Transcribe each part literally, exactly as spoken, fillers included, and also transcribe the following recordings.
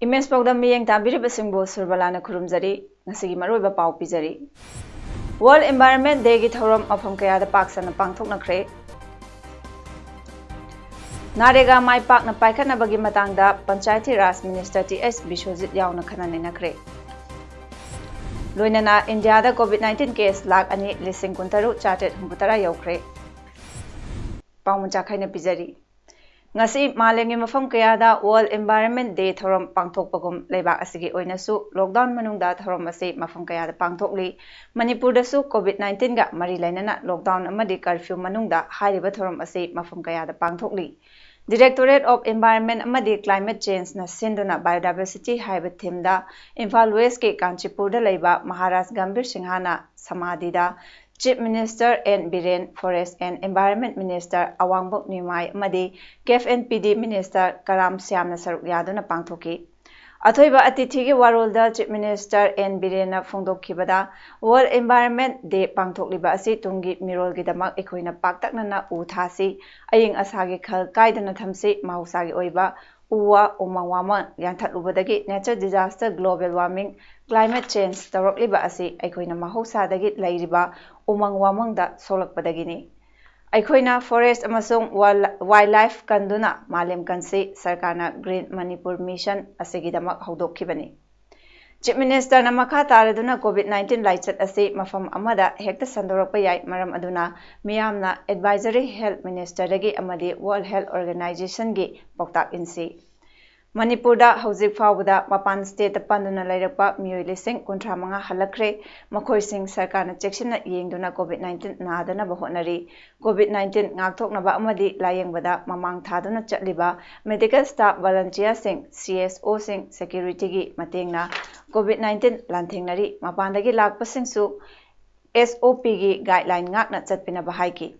Image ꯄꯥꯎꯗꯝ ꯃꯤꯠꯌꯦꯡ ꯇꯥꯕꯤꯔꯤꯕꯁꯤꯡꯕꯨ ꯁꯨꯔꯕꯂꯥꯅ ꯈꯨꯔꯨꯝꯖꯔꯤ꯫ ꯉꯁꯤꯒꯤ ꯃꯔꯨꯑꯣꯏꯕ ꯄꯥꯎ ꯄꯤꯖꯔꯤ꯫ World Environment Dayꯒꯤ ꯊꯧꯔꯝ ꯃꯐꯝ ꯀꯌꯥꯗ ꯄꯥꯛ ꯁꯟꯅ ꯄꯥꯡꯊꯣꯛꯅꯈ꯭ꯔꯦ꯫ ꯅꯥꯔꯦꯒꯥ ꯃꯥꯏ ꯄꯥꯛꯅ ꯄꯥꯏꯈꯠꯅꯕꯒꯤ ꯃꯇꯥꯡꯗ ꯄꯟꯆꯥꯌꯇꯤ ꯔꯥꯖ ꯃꯤꯅꯤꯁꯇꯔ ꯇꯤ ꯑꯦꯁ ꯕꯤꯁ꯭ꯋꯖꯤꯠ ꯌꯥꯎꯅ ꯈꯟꯅ ꯅꯩꯅꯈ꯭ꯔꯦ꯫ ꯂꯣꯏꯅꯅ ꯏꯟꯗꯤꯌꯥꯗ COVID nineteen case ꯂꯥꯈ ꯑꯅꯤ ꯂꯤꯁꯤꯡ ꯀꯨꯟꯇꯔꯨꯛ ꯆꯥꯇ꯭ꯔꯦꯠ ꯍꯨꯝꯐꯨꯇꯔꯥ ꯌꯧꯈ꯭ꯔꯦ꯫ ꯄꯥꯎ ꯃꯆꯥ ꯈꯥꯏꯅ ꯄꯤꯖꯔꯤ꯫ ꯉꯁꯤ ꯃꯥꯂꯦꯝꯒꯤ ꯃꯐꯝ ꯀꯌꯥꯗ World Environment Day ꯊꯧꯔꯝ ꯄꯥꯡꯊꯣꯛꯄꯒꯨꯝ, ꯂꯩꯕꯥꯛ ꯑꯁꯤꯒꯤ ꯑꯣꯏꯅꯁꯨ lockdown ꯃꯅꯨꯡꯗ ꯊꯧꯔꯝ ꯑꯁꯤ ꯃꯐꯝ ꯀꯌꯥꯗ ꯄꯥꯡꯊꯣꯛꯂꯤ꯫ ꯃꯅꯤꯄꯨꯔꯗꯁꯨ COVID nineteen ꯒ ꯃꯔꯤ ꯂꯩꯅꯅ lockdown ꯑꯃꯗꯤ curfew ꯃꯅꯨꯡꯗ ꯍꯥꯏꯔꯤꯕ ꯊꯧꯔꯝ ꯑꯁꯤ ꯃꯐꯝ ꯀꯌꯥꯗ ꯄꯥꯡꯊꯣꯛꯂꯤ꯫ Directorate of Environment ꯑꯃꯗꯤ Climate Change ꯅ ꯁꯤꯟꯗꯨꯅ Biodiversity ꯍꯥꯏꯕ theme ꯗ ꯏꯝꯐꯥꯜ West ꯀꯤ ꯀꯥꯟꯆꯤꯄꯨꯔꯗ ꯂꯩꯕ ꯃꯍꯥꯔꯥꯖ ꯒꯝꯚꯤꯔ ꯁꯤꯡꯍꯅ ꯁꯃꯥꯙꯤꯗ Chief Minister N Biren, Forest and Environment Minister ꯑꯋꯥꯡꯕꯣꯛ ꯅꯤꯎꯃꯥꯏ ꯑꯃꯗꯤ Cave and P D Minister ꯀꯔꯥꯝ ꯁ꯭ꯌꯥꯝꯅ ꯁꯔꯨꯛ ꯌꯥꯗꯨꯅ ꯄꯥꯡꯊꯣꯛꯈꯤ꯫ ꯑꯊꯣꯏꯕ ꯑꯇꯤꯊꯤꯒꯤ ꯋꯥꯔꯣꯜꯗ Chief Minister N ꯕꯤꯔꯦꯟꯅ ꯐꯣꯡꯗꯣꯛꯈꯤꯕꯗ, World Environment Day ꯄꯥꯡꯊꯣꯛꯂꯤꯕ ꯑꯁꯤ ꯇꯨꯡꯒꯤ ꯃꯤꯔꯣꯜꯒꯤꯗꯃꯛ ꯑꯩꯈꯣꯏꯅ ꯄꯥꯛꯇꯛꯅꯅ ꯎ ꯊꯥꯁꯤ, ꯑꯏꯪ ꯑꯁꯥꯒꯤ ꯈꯜ ꯀꯥꯏꯗꯅ ꯊꯝꯁꯤ, ꯃꯍꯧꯁꯥꯒꯤ ꯑꯣꯏꯕ ꯎ ꯋꯥ, ꯎꯃꯪ ꯋꯥꯃꯪ ꯌꯥꯟꯊꯠꯂꯨꯕꯗꯒꯤ nature disaster, global warming, climate change ꯇꯧꯔꯛꯂꯤꯕ ꯑꯁꯤ ꯑꯩꯈꯣꯏꯅ ꯃꯍꯧꯁꯥꯗꯒꯤ ꯂꯩꯔꯤꯕ ꯎꯃꯪ ꯋꯥꯃꯪꯗ ꯁꯣꯛꯂꯛꯄꯗꯒꯤꯅꯤ꯫ ꯑꯩꯈꯣꯏꯅ forest ꯑꯃꯁꯨꯡ wild-, wildlife ꯀꯟꯗꯨꯅ ꯃꯥꯂꯦꯝ ꯀꯟꯁꯤ ꯁꯔꯀꯥꯔꯅ Green Manipur Mission ꯑꯁꯤꯒꯤꯗꯃꯛ ꯍꯧꯗꯣꯛꯈꯤꯕꯅꯤ꯫ Chief Minister ꯅ ꯃꯈꯥ ꯇꯥꯔꯗꯨꯅ COVID nineteen ꯂꯥꯏꯆꯠ ꯑꯁꯤ ꯃꯐꯝ ꯑꯃꯗ ꯍꯦꯛꯇ ꯁꯟꯗꯣꯔꯛꯄ ꯌꯥꯏ, ꯃꯔꯝ ꯑꯗꯨꯅ ꯃꯤꯌꯥꯝꯅ advisory health minister ꯗꯒꯤ ꯑꯃꯗꯤ World Health Organization ꯒꯤ ꯄꯥꯎꯇꯥꯛ ꯏꯟꯁꯤ꯫ ꯃꯅꯤꯄꯨꯔꯗ ꯍꯧꯖꯤꯛ ꯐꯥꯎꯕꯗ ꯃꯄꯥꯟ stateꯇ ꯄꯟꯗꯨꯅ ꯂꯩꯔꯛꯄ ꯃꯤꯑꯣꯏ ꯂꯤꯁꯤꯡ ꯀꯨꯟꯊ꯭ꯔꯥ ꯃꯉꯥ ꯍꯜꯂꯛꯈ꯭ꯔꯦ꯫ ꯃꯈꯣꯏꯁꯤꯡ ꯁꯔꯀꯥꯔꯅ ꯆꯦꯛꯁꯤꯟꯅ ꯌꯦꯡꯗꯨꯅ COVID nineteen ꯅꯥꯗꯅꯕ ꯍꯣꯠꯅꯔꯤ꯫ COVID nineteen ꯉꯥꯛꯊꯣꯛꯅꯕ ꯑꯃꯗꯤ ꯂꯥꯌꯦꯡꯕꯗ ꯃꯃꯥꯡ ꯊꯥꯗꯨꯅ ꯆꯠꯂꯤꯕ medical staff volunteerꯁꯤꯡ, CSOꯁꯤꯡ, securityꯒꯤ ꯃꯇꯦꯡꯅ COVID nineteen ꯂꯥꯟꯊꯦꯡꯅꯔꯤ꯫ ꯃꯄꯥꯟꯗꯒꯤ ꯂꯥꯛꯄꯁꯤꯡꯁꯨ SOPꯒꯤ guideline ꯉꯥꯛꯅ ꯆꯠꯄꯤꯅꯕ ꯍꯥꯏꯈꯤ꯫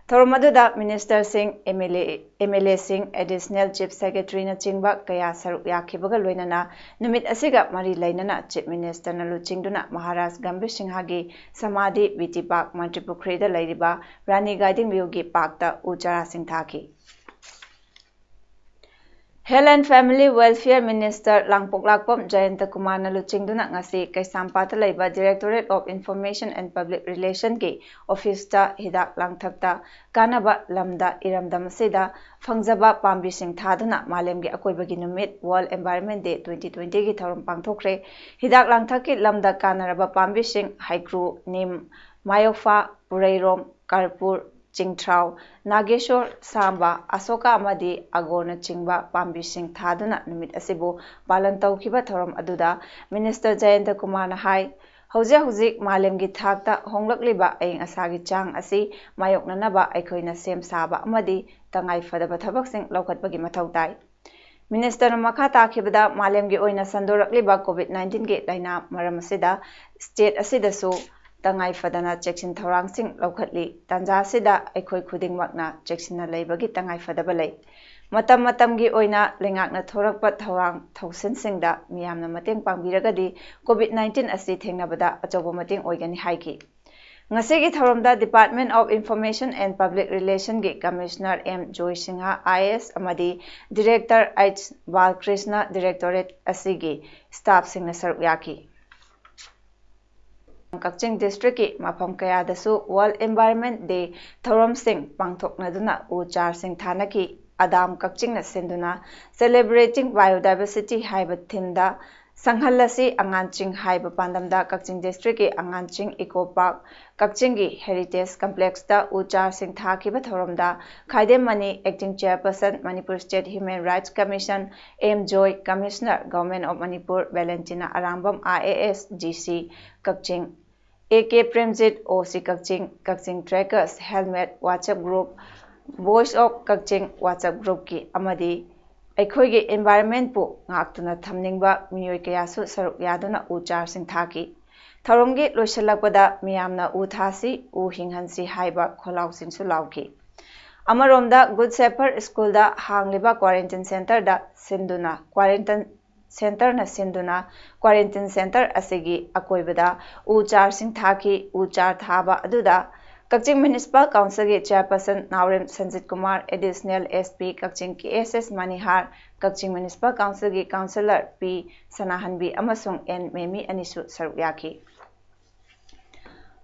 ꯊꯧꯔꯝ ꯑꯗꯨꯗ ministerꯁꯤꯡ, MLA, MLAꯁꯤꯡ, additional chief secretaryꯅꯆꯤꯡꯕ ꯀꯌꯥ ꯁꯔꯨꯛ ꯌꯥꯈꯤꯕꯒ ꯂꯣꯏꯅꯅ ꯅꯨꯃꯤꯠ ꯑꯁꯤꯒ ꯃꯔꯤ ꯂꯩꯅꯅ chief ministerꯅ ꯂꯨꯆꯤꯡꯗꯨꯅ ꯃꯍꯥꯔꯥꯖ ꯒꯝꯚꯤꯔ ꯁꯤꯡꯍꯒꯤ ꯁꯃꯥꯙꯤ, BT Park, ꯃꯟꯇ꯭ꯔꯤꯄꯨꯈ꯭ꯔꯤꯗ ꯂꯩꯔꯤꯕ ꯔꯥꯅꯤ ꯒꯥꯏꯗꯤꯡꯂꯤꯌꯨꯒꯤ parkꯇ ꯎ ꯆꯥꯔꯥꯁꯤꯡ ꯊꯥꯈꯤ꯫ Health and Family Welfare Minister ꯂꯥꯡꯄꯣꯛꯂꯥꯛꯄꯝ ꯖꯌꯟꯇ ꯀꯨꯃꯥꯔꯅ ꯂꯨꯆꯤꯡꯗꯨꯅ ꯉꯁꯤ ꯀꯩꯁꯥꯝꯄꯥꯠꯇ ꯂꯩꯕ Directorate of Information and Public Relationꯒꯤ officeꯇ ꯍꯤꯗꯥꯛ ꯂꯥꯡꯊꯛꯇ ꯀꯥꯟꯅꯕ ꯂꯝꯗ ꯏꯔꯝꯗꯝ ꯑꯁꯤꯗ ꯐꯪꯖꯕ ꯄꯥꯝꯕꯤꯁꯤꯡ ꯊꯥꯗꯨꯅ ꯃꯥꯂꯦꯝꯒꯤ ꯑꯀꯣꯏꯕꯒꯤ ꯅꯨꯃꯤꯠ World Environment Day twenty twentyꯒꯤ ꯊꯧꯔꯝ ꯄꯥꯡꯊꯣꯛꯈ꯭ꯔꯦ꯫ ꯍꯤꯗꯥꯛ ꯂꯥꯡꯊꯛꯀꯤ ꯂꯝꯗ ꯀꯥꯟꯅꯔꯕ ꯄꯥꯝꯕꯤꯁꯤꯡ ꯍꯩꯀ꯭ꯔꯨ, ꯅꯤꯝ, ꯃꯥꯌꯣꯛꯐꯥ, ꯄꯨꯔꯩꯔꯣꯝ, ꯀꯔꯄꯨꯔ, ꯆꯤꯡꯊ꯭ꯔꯥꯎ, ꯅꯥꯒꯦꯁꯣꯔ, ꯁꯥꯝꯕ, ꯑꯁꯣꯀꯥ ꯑꯃꯗꯤ ꯑꯒꯣꯔꯅꯆꯤꯡꯕ ꯄꯥꯝꯕꯤꯁꯤꯡ ꯊꯥꯗꯨꯅ ꯅꯨꯃꯤꯠ ꯑꯁꯤꯕꯨ ꯄꯥꯂꯟ ꯇꯧꯈꯤꯕ ꯊꯧꯔꯝ ꯑꯗꯨꯗ Minister ꯖꯌꯟꯇ ꯀꯨꯃꯥꯔꯅ ꯍꯥꯏ, ꯍꯧꯖꯤꯛ ꯍꯧꯖꯤꯛ ꯃꯥꯂꯦꯝꯒꯤ ꯊꯥꯛꯇ ꯍꯣꯡꯂꯛꯂꯤꯕ ꯑꯏꯪ ꯑꯁꯥꯒꯤ ꯆꯥꯡ ꯑꯁꯤ ꯃꯥꯌꯣꯛꯅꯅꯕ ꯑꯩꯈꯣꯏꯅ ꯁꯦꯝ ꯁꯥꯕ ꯑꯃꯗꯤ ꯇꯉꯥꯏ ꯐꯗꯕ ꯊꯕꯛꯁꯤꯡ ꯂꯧꯈꯠꯄꯒꯤ ꯃꯊꯧ ꯇꯥꯏ꯫ Ministerꯅ ꯃꯈꯥ ꯇꯥꯈꯤꯕꯗ, ꯃꯥꯂꯦꯝꯒꯤ ꯑꯣꯏꯅ ꯁꯟꯗꯣꯔꯛꯂꯤꯕ COVID nineteenꯒꯤ ꯂꯥꯏꯅꯥ ꯃꯔꯝ ꯑꯁꯤꯗ state ꯑꯁꯤꯗꯁꯨ ꯇꯉꯥꯏ ꯐꯗꯅ ꯆꯦꯛꯁꯤꯟ ꯊꯧꯔꯥꯡꯁꯤꯡ ꯂꯧꯈꯠꯂꯤ꯫ ꯇꯥꯟꯖꯥ ꯑꯁꯤꯗ ꯑꯩꯈꯣꯏ ꯈꯨꯗꯤꯡꯃꯛꯅ ꯆꯦꯛꯁꯤꯟꯅ ꯂꯩꯕꯒꯤ ꯇꯉꯥꯏ ꯐꯗꯕ ꯂꯩ꯫ ꯃꯇꯝ ꯃꯇꯝꯒꯤ ꯑꯣꯏꯅ ꯂꯩꯉꯥꯛꯅ ꯊꯣꯔꯛꯄ ꯊꯧꯔꯥꯡ ꯊꯧꯁꯤꯟꯁꯤꯡꯗ ꯃꯤꯌꯥꯝꯅ ꯃꯇꯦꯡ ꯄꯥꯡꯕꯤꯔꯒꯗꯤ COVID nineteen ꯑꯁꯤ ꯊꯦꯡꯅꯕꯗ ꯑꯆꯧꯕ ꯃꯇꯦꯡ ꯑꯣꯏꯒꯅꯤ ꯍꯥꯏꯈꯤ꯫ ꯉꯁꯤꯒꯤ ꯊꯧꯔꯝꯗ Department of Information and Public Relationꯒꯤ Commissioner M joy Singh, IAS, ꯑꯃꯗꯤ Director H ꯕꯥꯜꯀ꯭ꯔꯤꯁꯅ, Directorate ꯑꯁꯤꯒꯤ staffꯁꯤꯡꯅ ꯁꯔꯨꯛ ꯌꯥꯈꯤ꯫ ꯀꯛꯆꯤꯡ districtꯀꯤ ꯃꯐꯝ ꯀꯌꯥꯗꯁꯨ World Environment Day ꯊꯧꯔꯝꯁꯤꯡ ꯄꯥꯡꯊꯣꯛꯅꯗꯨꯅ ꯎ ꯆꯥꯔꯁꯤꯡ ꯊꯥꯅꯈꯤ꯫ ꯑꯗꯥꯝ ꯀꯛꯆꯤꯡꯅ ꯁꯤꯟꯗꯨꯅ Celebrating Biodiversity ꯍꯥꯏꯕ themeꯗ ꯁꯪꯍꯜꯂꯁꯤ ꯑꯉꯥꯟꯁꯤꯡ ꯍꯥꯏꯕ ꯄꯥꯟꯗꯝꯗ ꯀꯛꯆꯤꯡ districtꯀꯤ ꯑꯉꯥꯟꯁꯤꯡ Eco Park ꯀꯛꯆꯤꯡꯒꯤ Heritage Complexꯇ ꯎ ꯆꯥꯔꯁꯤꯡ ꯊꯥꯈꯤꯕ ꯊꯧꯔꯝꯗ ꯈꯥꯏꯗꯦꯝ money Acting Chairperson, Manipur State Human Rights Commission, M Joy, Commissioner, Government of Manipur, Valentina Arambam, I A S, G C, Kakching, A K Premjit, O C Kakching, Kakching Trekkers, Helmet WhatsApp Group, Voice of Kakching WhatsApp Groupꯀꯤ ꯑꯃꯗꯤ ꯑꯩꯈꯣꯏꯒꯤ environmentꯄꯨ ꯉꯥꯛꯇꯨꯅ ꯊꯝꯅꯤꯡꯕ ꯃꯤꯑꯣꯏ ꯀꯌꯥꯁꯨ ꯁꯔꯨꯛ ꯌꯥꯗꯨꯅ ꯎ ꯆꯥꯔꯁꯤꯡ ꯊꯥꯈꯤ꯫ ꯊꯧꯔꯝꯒꯤ ꯂꯣꯏꯁꯤꯜꯂꯛꯄꯗ ꯃꯤꯌꯥꯝꯅ "ꯎ ꯊꯥꯁꯤ, ꯎ ꯍꯤꯡꯍꯟꯁꯤ" ꯍꯥꯏꯕ ꯈꯣꯜꯂꯥꯎꯁꯤꯡꯁꯨ ꯂꯥꯎꯈꯤ꯫ ꯑꯃꯔꯣꯝꯗ Good Shepherd Schoolꯗ ꯍꯥꯡꯂꯤꯕ quarantine centreꯗ ꯁꯤꯟꯗꯨꯅ quarantine centreꯅ ꯁꯤꯟꯗꯨꯅ quarantine centre ꯑꯁꯤꯒꯤ ꯑꯀꯣꯏꯕꯗ ꯎ ꯆꯥꯔꯁꯤꯡ ꯊꯥꯈꯤ꯫ ꯎ ꯆꯥꯔ ꯊꯥꯕ ꯑꯗꯨꯗ ꯀꯛꯆꯤꯡ Municipal Councilꯒꯤ Chairperson ꯅꯥꯎꯔꯦꯝ Sanjit Kumar, Additional S P ꯀꯛꯆꯤꯡ K S S ꯃꯅꯤꯍꯥꯔ, ꯀꯛꯆꯤꯡ Municipal Councilꯒꯤ Councillor P ꯁꯅꯥꯍꯟꯕꯤ ꯑꯃꯁꯨꯡ N ꯃꯦꯃꯤ ꯑꯅꯤꯁꯨ ꯁꯔꯨꯛ ꯌꯥꯈꯤ꯫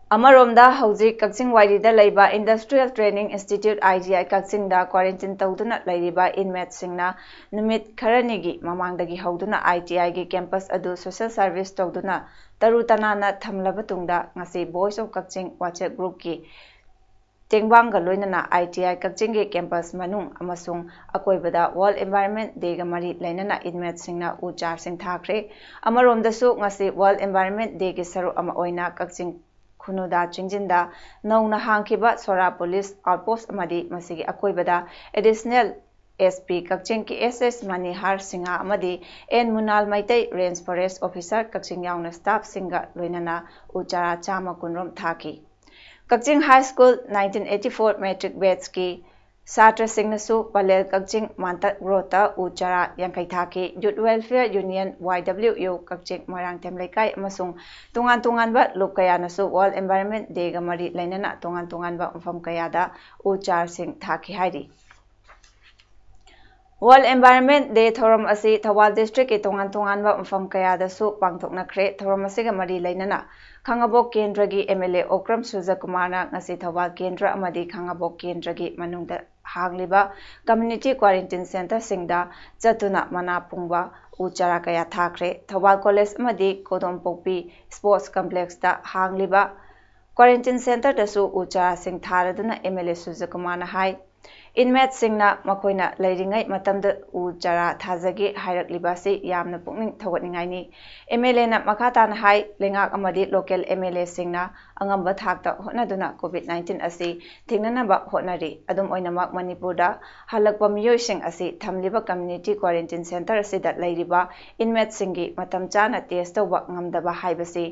ꯑꯃꯔꯣꯝꯗ ꯍꯧꯖꯤꯛ ꯀꯛꯆꯤꯡ ꯋꯥꯏꯔꯤꯗ ꯂꯩꯕ Industrial Training Institute, I T I, ꯀꯛꯆꯤꯡꯗ quarantine ꯇꯧꯗꯨꯅ ꯂꯩꯔꯤꯕ inmateꯁꯤꯡꯅ ꯅꯨꯃꯤꯠ ꯈꯔꯅꯤꯒꯤ ꯃꯃꯥꯡꯗꯒꯤ ꯍꯧꯗꯨꯅ I T Iꯒꯤ campus ꯑꯗꯨ social service ꯇꯧꯗꯨꯅ ꯇꯔꯨ ꯇꯅꯥꯟꯅ ꯊꯝꯂꯕ ꯇꯨꯡꯗ ꯉꯁꯤ Voice of ꯀꯛꯆꯤꯡ WhatsApp groupꯀꯤ ꯇꯦꯡꯕꯥꯡꯒ ꯂꯣꯏꯅꯅ I T I ꯀꯛꯆꯤꯡꯒꯤ campus ꯃꯅꯨꯡ ꯑꯃꯁꯨꯡ ꯑꯀꯣꯏꯕꯗ World Environment Dayꯒ ꯃꯔꯤ ꯂꯩꯅꯅ inmateꯁꯤꯡꯅ ꯎ ꯆꯥꯔꯁꯤꯡ ꯊꯥꯈ꯭ꯔꯦ꯫ ꯑꯃꯔꯣꯝꯗꯁꯨ ꯉꯁꯤ World Environment Dayꯒꯤ ꯁꯔꯨꯛ ꯑꯃ ꯑꯣꯏꯅ ꯀꯛꯆꯤꯡ ꯈꯨꯅꯨꯗꯥ ꯆꯤꯡꯖꯤꯟꯗ ꯅꯧꯅ ꯍꯥꯡꯈꯤꯕ ꯁꯣꯔꯥ police outpost ꯑꯃꯗꯤ ꯃꯁꯤꯒꯤ ꯑꯀꯣꯏꯕꯗ Additional S P ꯀꯛꯆꯤꯡ K S S ꯃꯅꯤꯍꯥꯔ ꯁꯤꯡꯍ ꯑꯃꯗꯤ N ꯃꯨꯅꯥꯜ Meitei, Range Forest Officer ꯀꯛꯆꯤꯡ ꯌꯥꯎꯅ staffꯁꯤꯡꯒ ꯂꯣꯏꯅꯅ ꯎ ꯆꯥꯔꯥ ꯆꯥꯝꯃ ꯀꯨꯟꯔꯣꯝ ꯊꯥꯈꯤ꯫ ꯀꯛꯆꯤꯡ High School nineteen eighty-four matric batchꯀꯤ ꯁꯥꯇ꯭ꯔꯁꯤꯡꯅꯁꯨ Pallel ꯀꯛꯆꯤꯡ ꯃꯥꯟꯇꯛ ꯔꯣꯗꯇ ꯎ ꯆꯥꯔꯥ ꯌꯥꯡꯈꯩ ꯊꯥꯈꯤ꯫ Youth Welfare Union, Y W U, ꯀꯛꯆꯤꯡ ꯃꯣꯏꯔꯥꯡꯊꯦꯝ ꯂꯩꯀꯥꯏ ꯑꯃꯁꯨꯡ ꯇꯣꯉꯥꯟ ꯇꯣꯉꯥꯟꯕ ꯂꯨꯞ ꯀꯌꯥꯅꯁꯨ World Environment Dayꯒ ꯃꯔꯤ ꯂꯩꯅꯅ ꯇꯣꯉꯥꯟ ꯇꯣꯉꯥꯟꯕ ꯃꯐꯝ ꯀꯌꯥꯗ ꯎ ꯆꯥꯔꯁꯤꯡ ꯊꯥꯈꯤ ꯍꯥꯏꯔꯤ꯫ World Environment Day ꯊꯧꯔꯝ ꯑꯁꯤ ꯊꯧꯕꯥꯜ districtꯀꯤ ꯇꯣꯉꯥꯟ ꯇꯣꯉꯥꯟꯕ ꯃꯐꯝ ꯀꯌꯥꯗꯁꯨ ꯄꯥꯡꯊꯣꯛꯅꯈ꯭ꯔꯦ꯫ ꯊꯧꯔꯝ ꯑꯁꯤꯒ ꯃꯔꯤ ꯂꯩꯅꯅ ꯈꯥꯉꯕꯣꯛ ꯀꯦꯟꯗ꯭ꯔꯒꯤ M L A ꯑꯣꯀ꯭ꯔꯝ ꯁꯨꯔꯖꯀꯨꯃꯥꯔꯅ ꯉꯁꯤ ꯊꯧꯕꯥꯜ ꯀꯦꯟꯗ꯭ꯔ ꯑꯃꯗꯤ ꯈꯥꯉꯕꯣꯛ ꯀꯦꯟꯗ꯭ꯔꯒꯤ ꯃꯅꯨꯡꯗ ꯍꯥꯡꯂꯤꯕ community quarantine centreꯁꯤꯡꯗ ꯆꯠꯇꯨꯅ ꯃꯅꯥ ꯄꯨꯡꯕ ꯎ ꯆꯥꯔꯥ ꯀꯌꯥ ꯊꯥꯈ꯭ꯔꯦ꯫ ꯊꯧꯕꯥꯜ ꯀꯣꯂꯦꯖ ꯑꯃꯗꯤ ꯀꯣꯗꯣꯝꯄꯣꯛꯄꯤ ꯁ꯭ꯄꯣꯔꯠꯁ ꯀꯝꯄ꯭ꯂꯦꯛꯁꯇ ꯍꯥꯡꯂꯤꯕ ꯀ꯭ꯋꯥꯔꯦꯟꯇꯤꯟ ꯁꯦꯟꯇꯔꯗꯁꯨ ꯎ ꯆꯥꯔꯥꯁꯤꯡ ꯊꯥꯔꯗꯨꯅ ꯑꯦꯝ ꯑꯦꯜ ꯑꯦ ꯁꯨꯔꯖꯀꯨꯃꯥꯔꯅ ꯍꯥꯏ꯫ ꯏꯟꯃꯦꯠꯁꯤꯡꯅ ꯃꯈꯣꯏꯅ ꯂꯩꯔꯤꯉꯩ ꯃꯇꯝꯗ ꯎ ꯆꯥꯔꯥ ꯊꯥꯖꯒꯦ ꯍꯥꯏꯔꯛꯂꯤꯕ ꯑꯁꯤ ꯌꯥꯝꯅ ꯄꯨꯛꯅꯤꯡ ꯊꯧꯒꯠꯅꯤꯡꯉꯥꯏꯅꯤ꯫ ꯑꯦꯝ ꯑꯦꯜ ꯑꯦꯅ ꯃꯈꯥ ꯇꯥꯅ ꯍꯥꯏ, ꯂꯩꯉꯥꯛ ꯑꯃꯗꯤ ꯂꯣꯀꯦꯜ ꯑꯦꯝ ꯑꯦꯜ ꯑꯦꯁꯤꯡꯅ ꯑꯉꯝꯕ ꯊꯥꯛꯇ ꯍꯣꯠꯅꯗꯨꯅ ꯀꯣꯚꯤꯗ ꯅꯥꯏꯟꯇꯤꯟ ꯑꯁꯤ ꯊꯤꯡꯅꯅꯕ ꯍꯣꯠꯅꯔꯤ꯫ ꯑꯗꯨꯝ ꯑꯣꯏꯅꯃꯛ, ꯃꯅꯤꯄꯨꯔꯗ ꯍꯜꯂꯛꯄ ꯃꯤꯑꯣꯏꯁꯤꯡ ꯑꯁꯤ ꯊꯝꯂꯤꯕ ꯀꯝꯃ꯭ꯌꯨꯅꯤꯇꯤ ꯀ꯭ꯋꯥꯔꯦꯟꯇꯤꯟ ꯁꯦꯟꯇꯔ ꯑꯁꯤꯗ ꯂꯩꯔꯤꯕ ꯏꯟꯃꯦꯠꯁꯤꯡꯒꯤ ꯃꯇꯝ ꯆꯥꯅ ꯇꯦꯁ ꯇꯧꯕ ꯉꯝꯗꯕ ꯍꯥꯏꯕꯁꯤ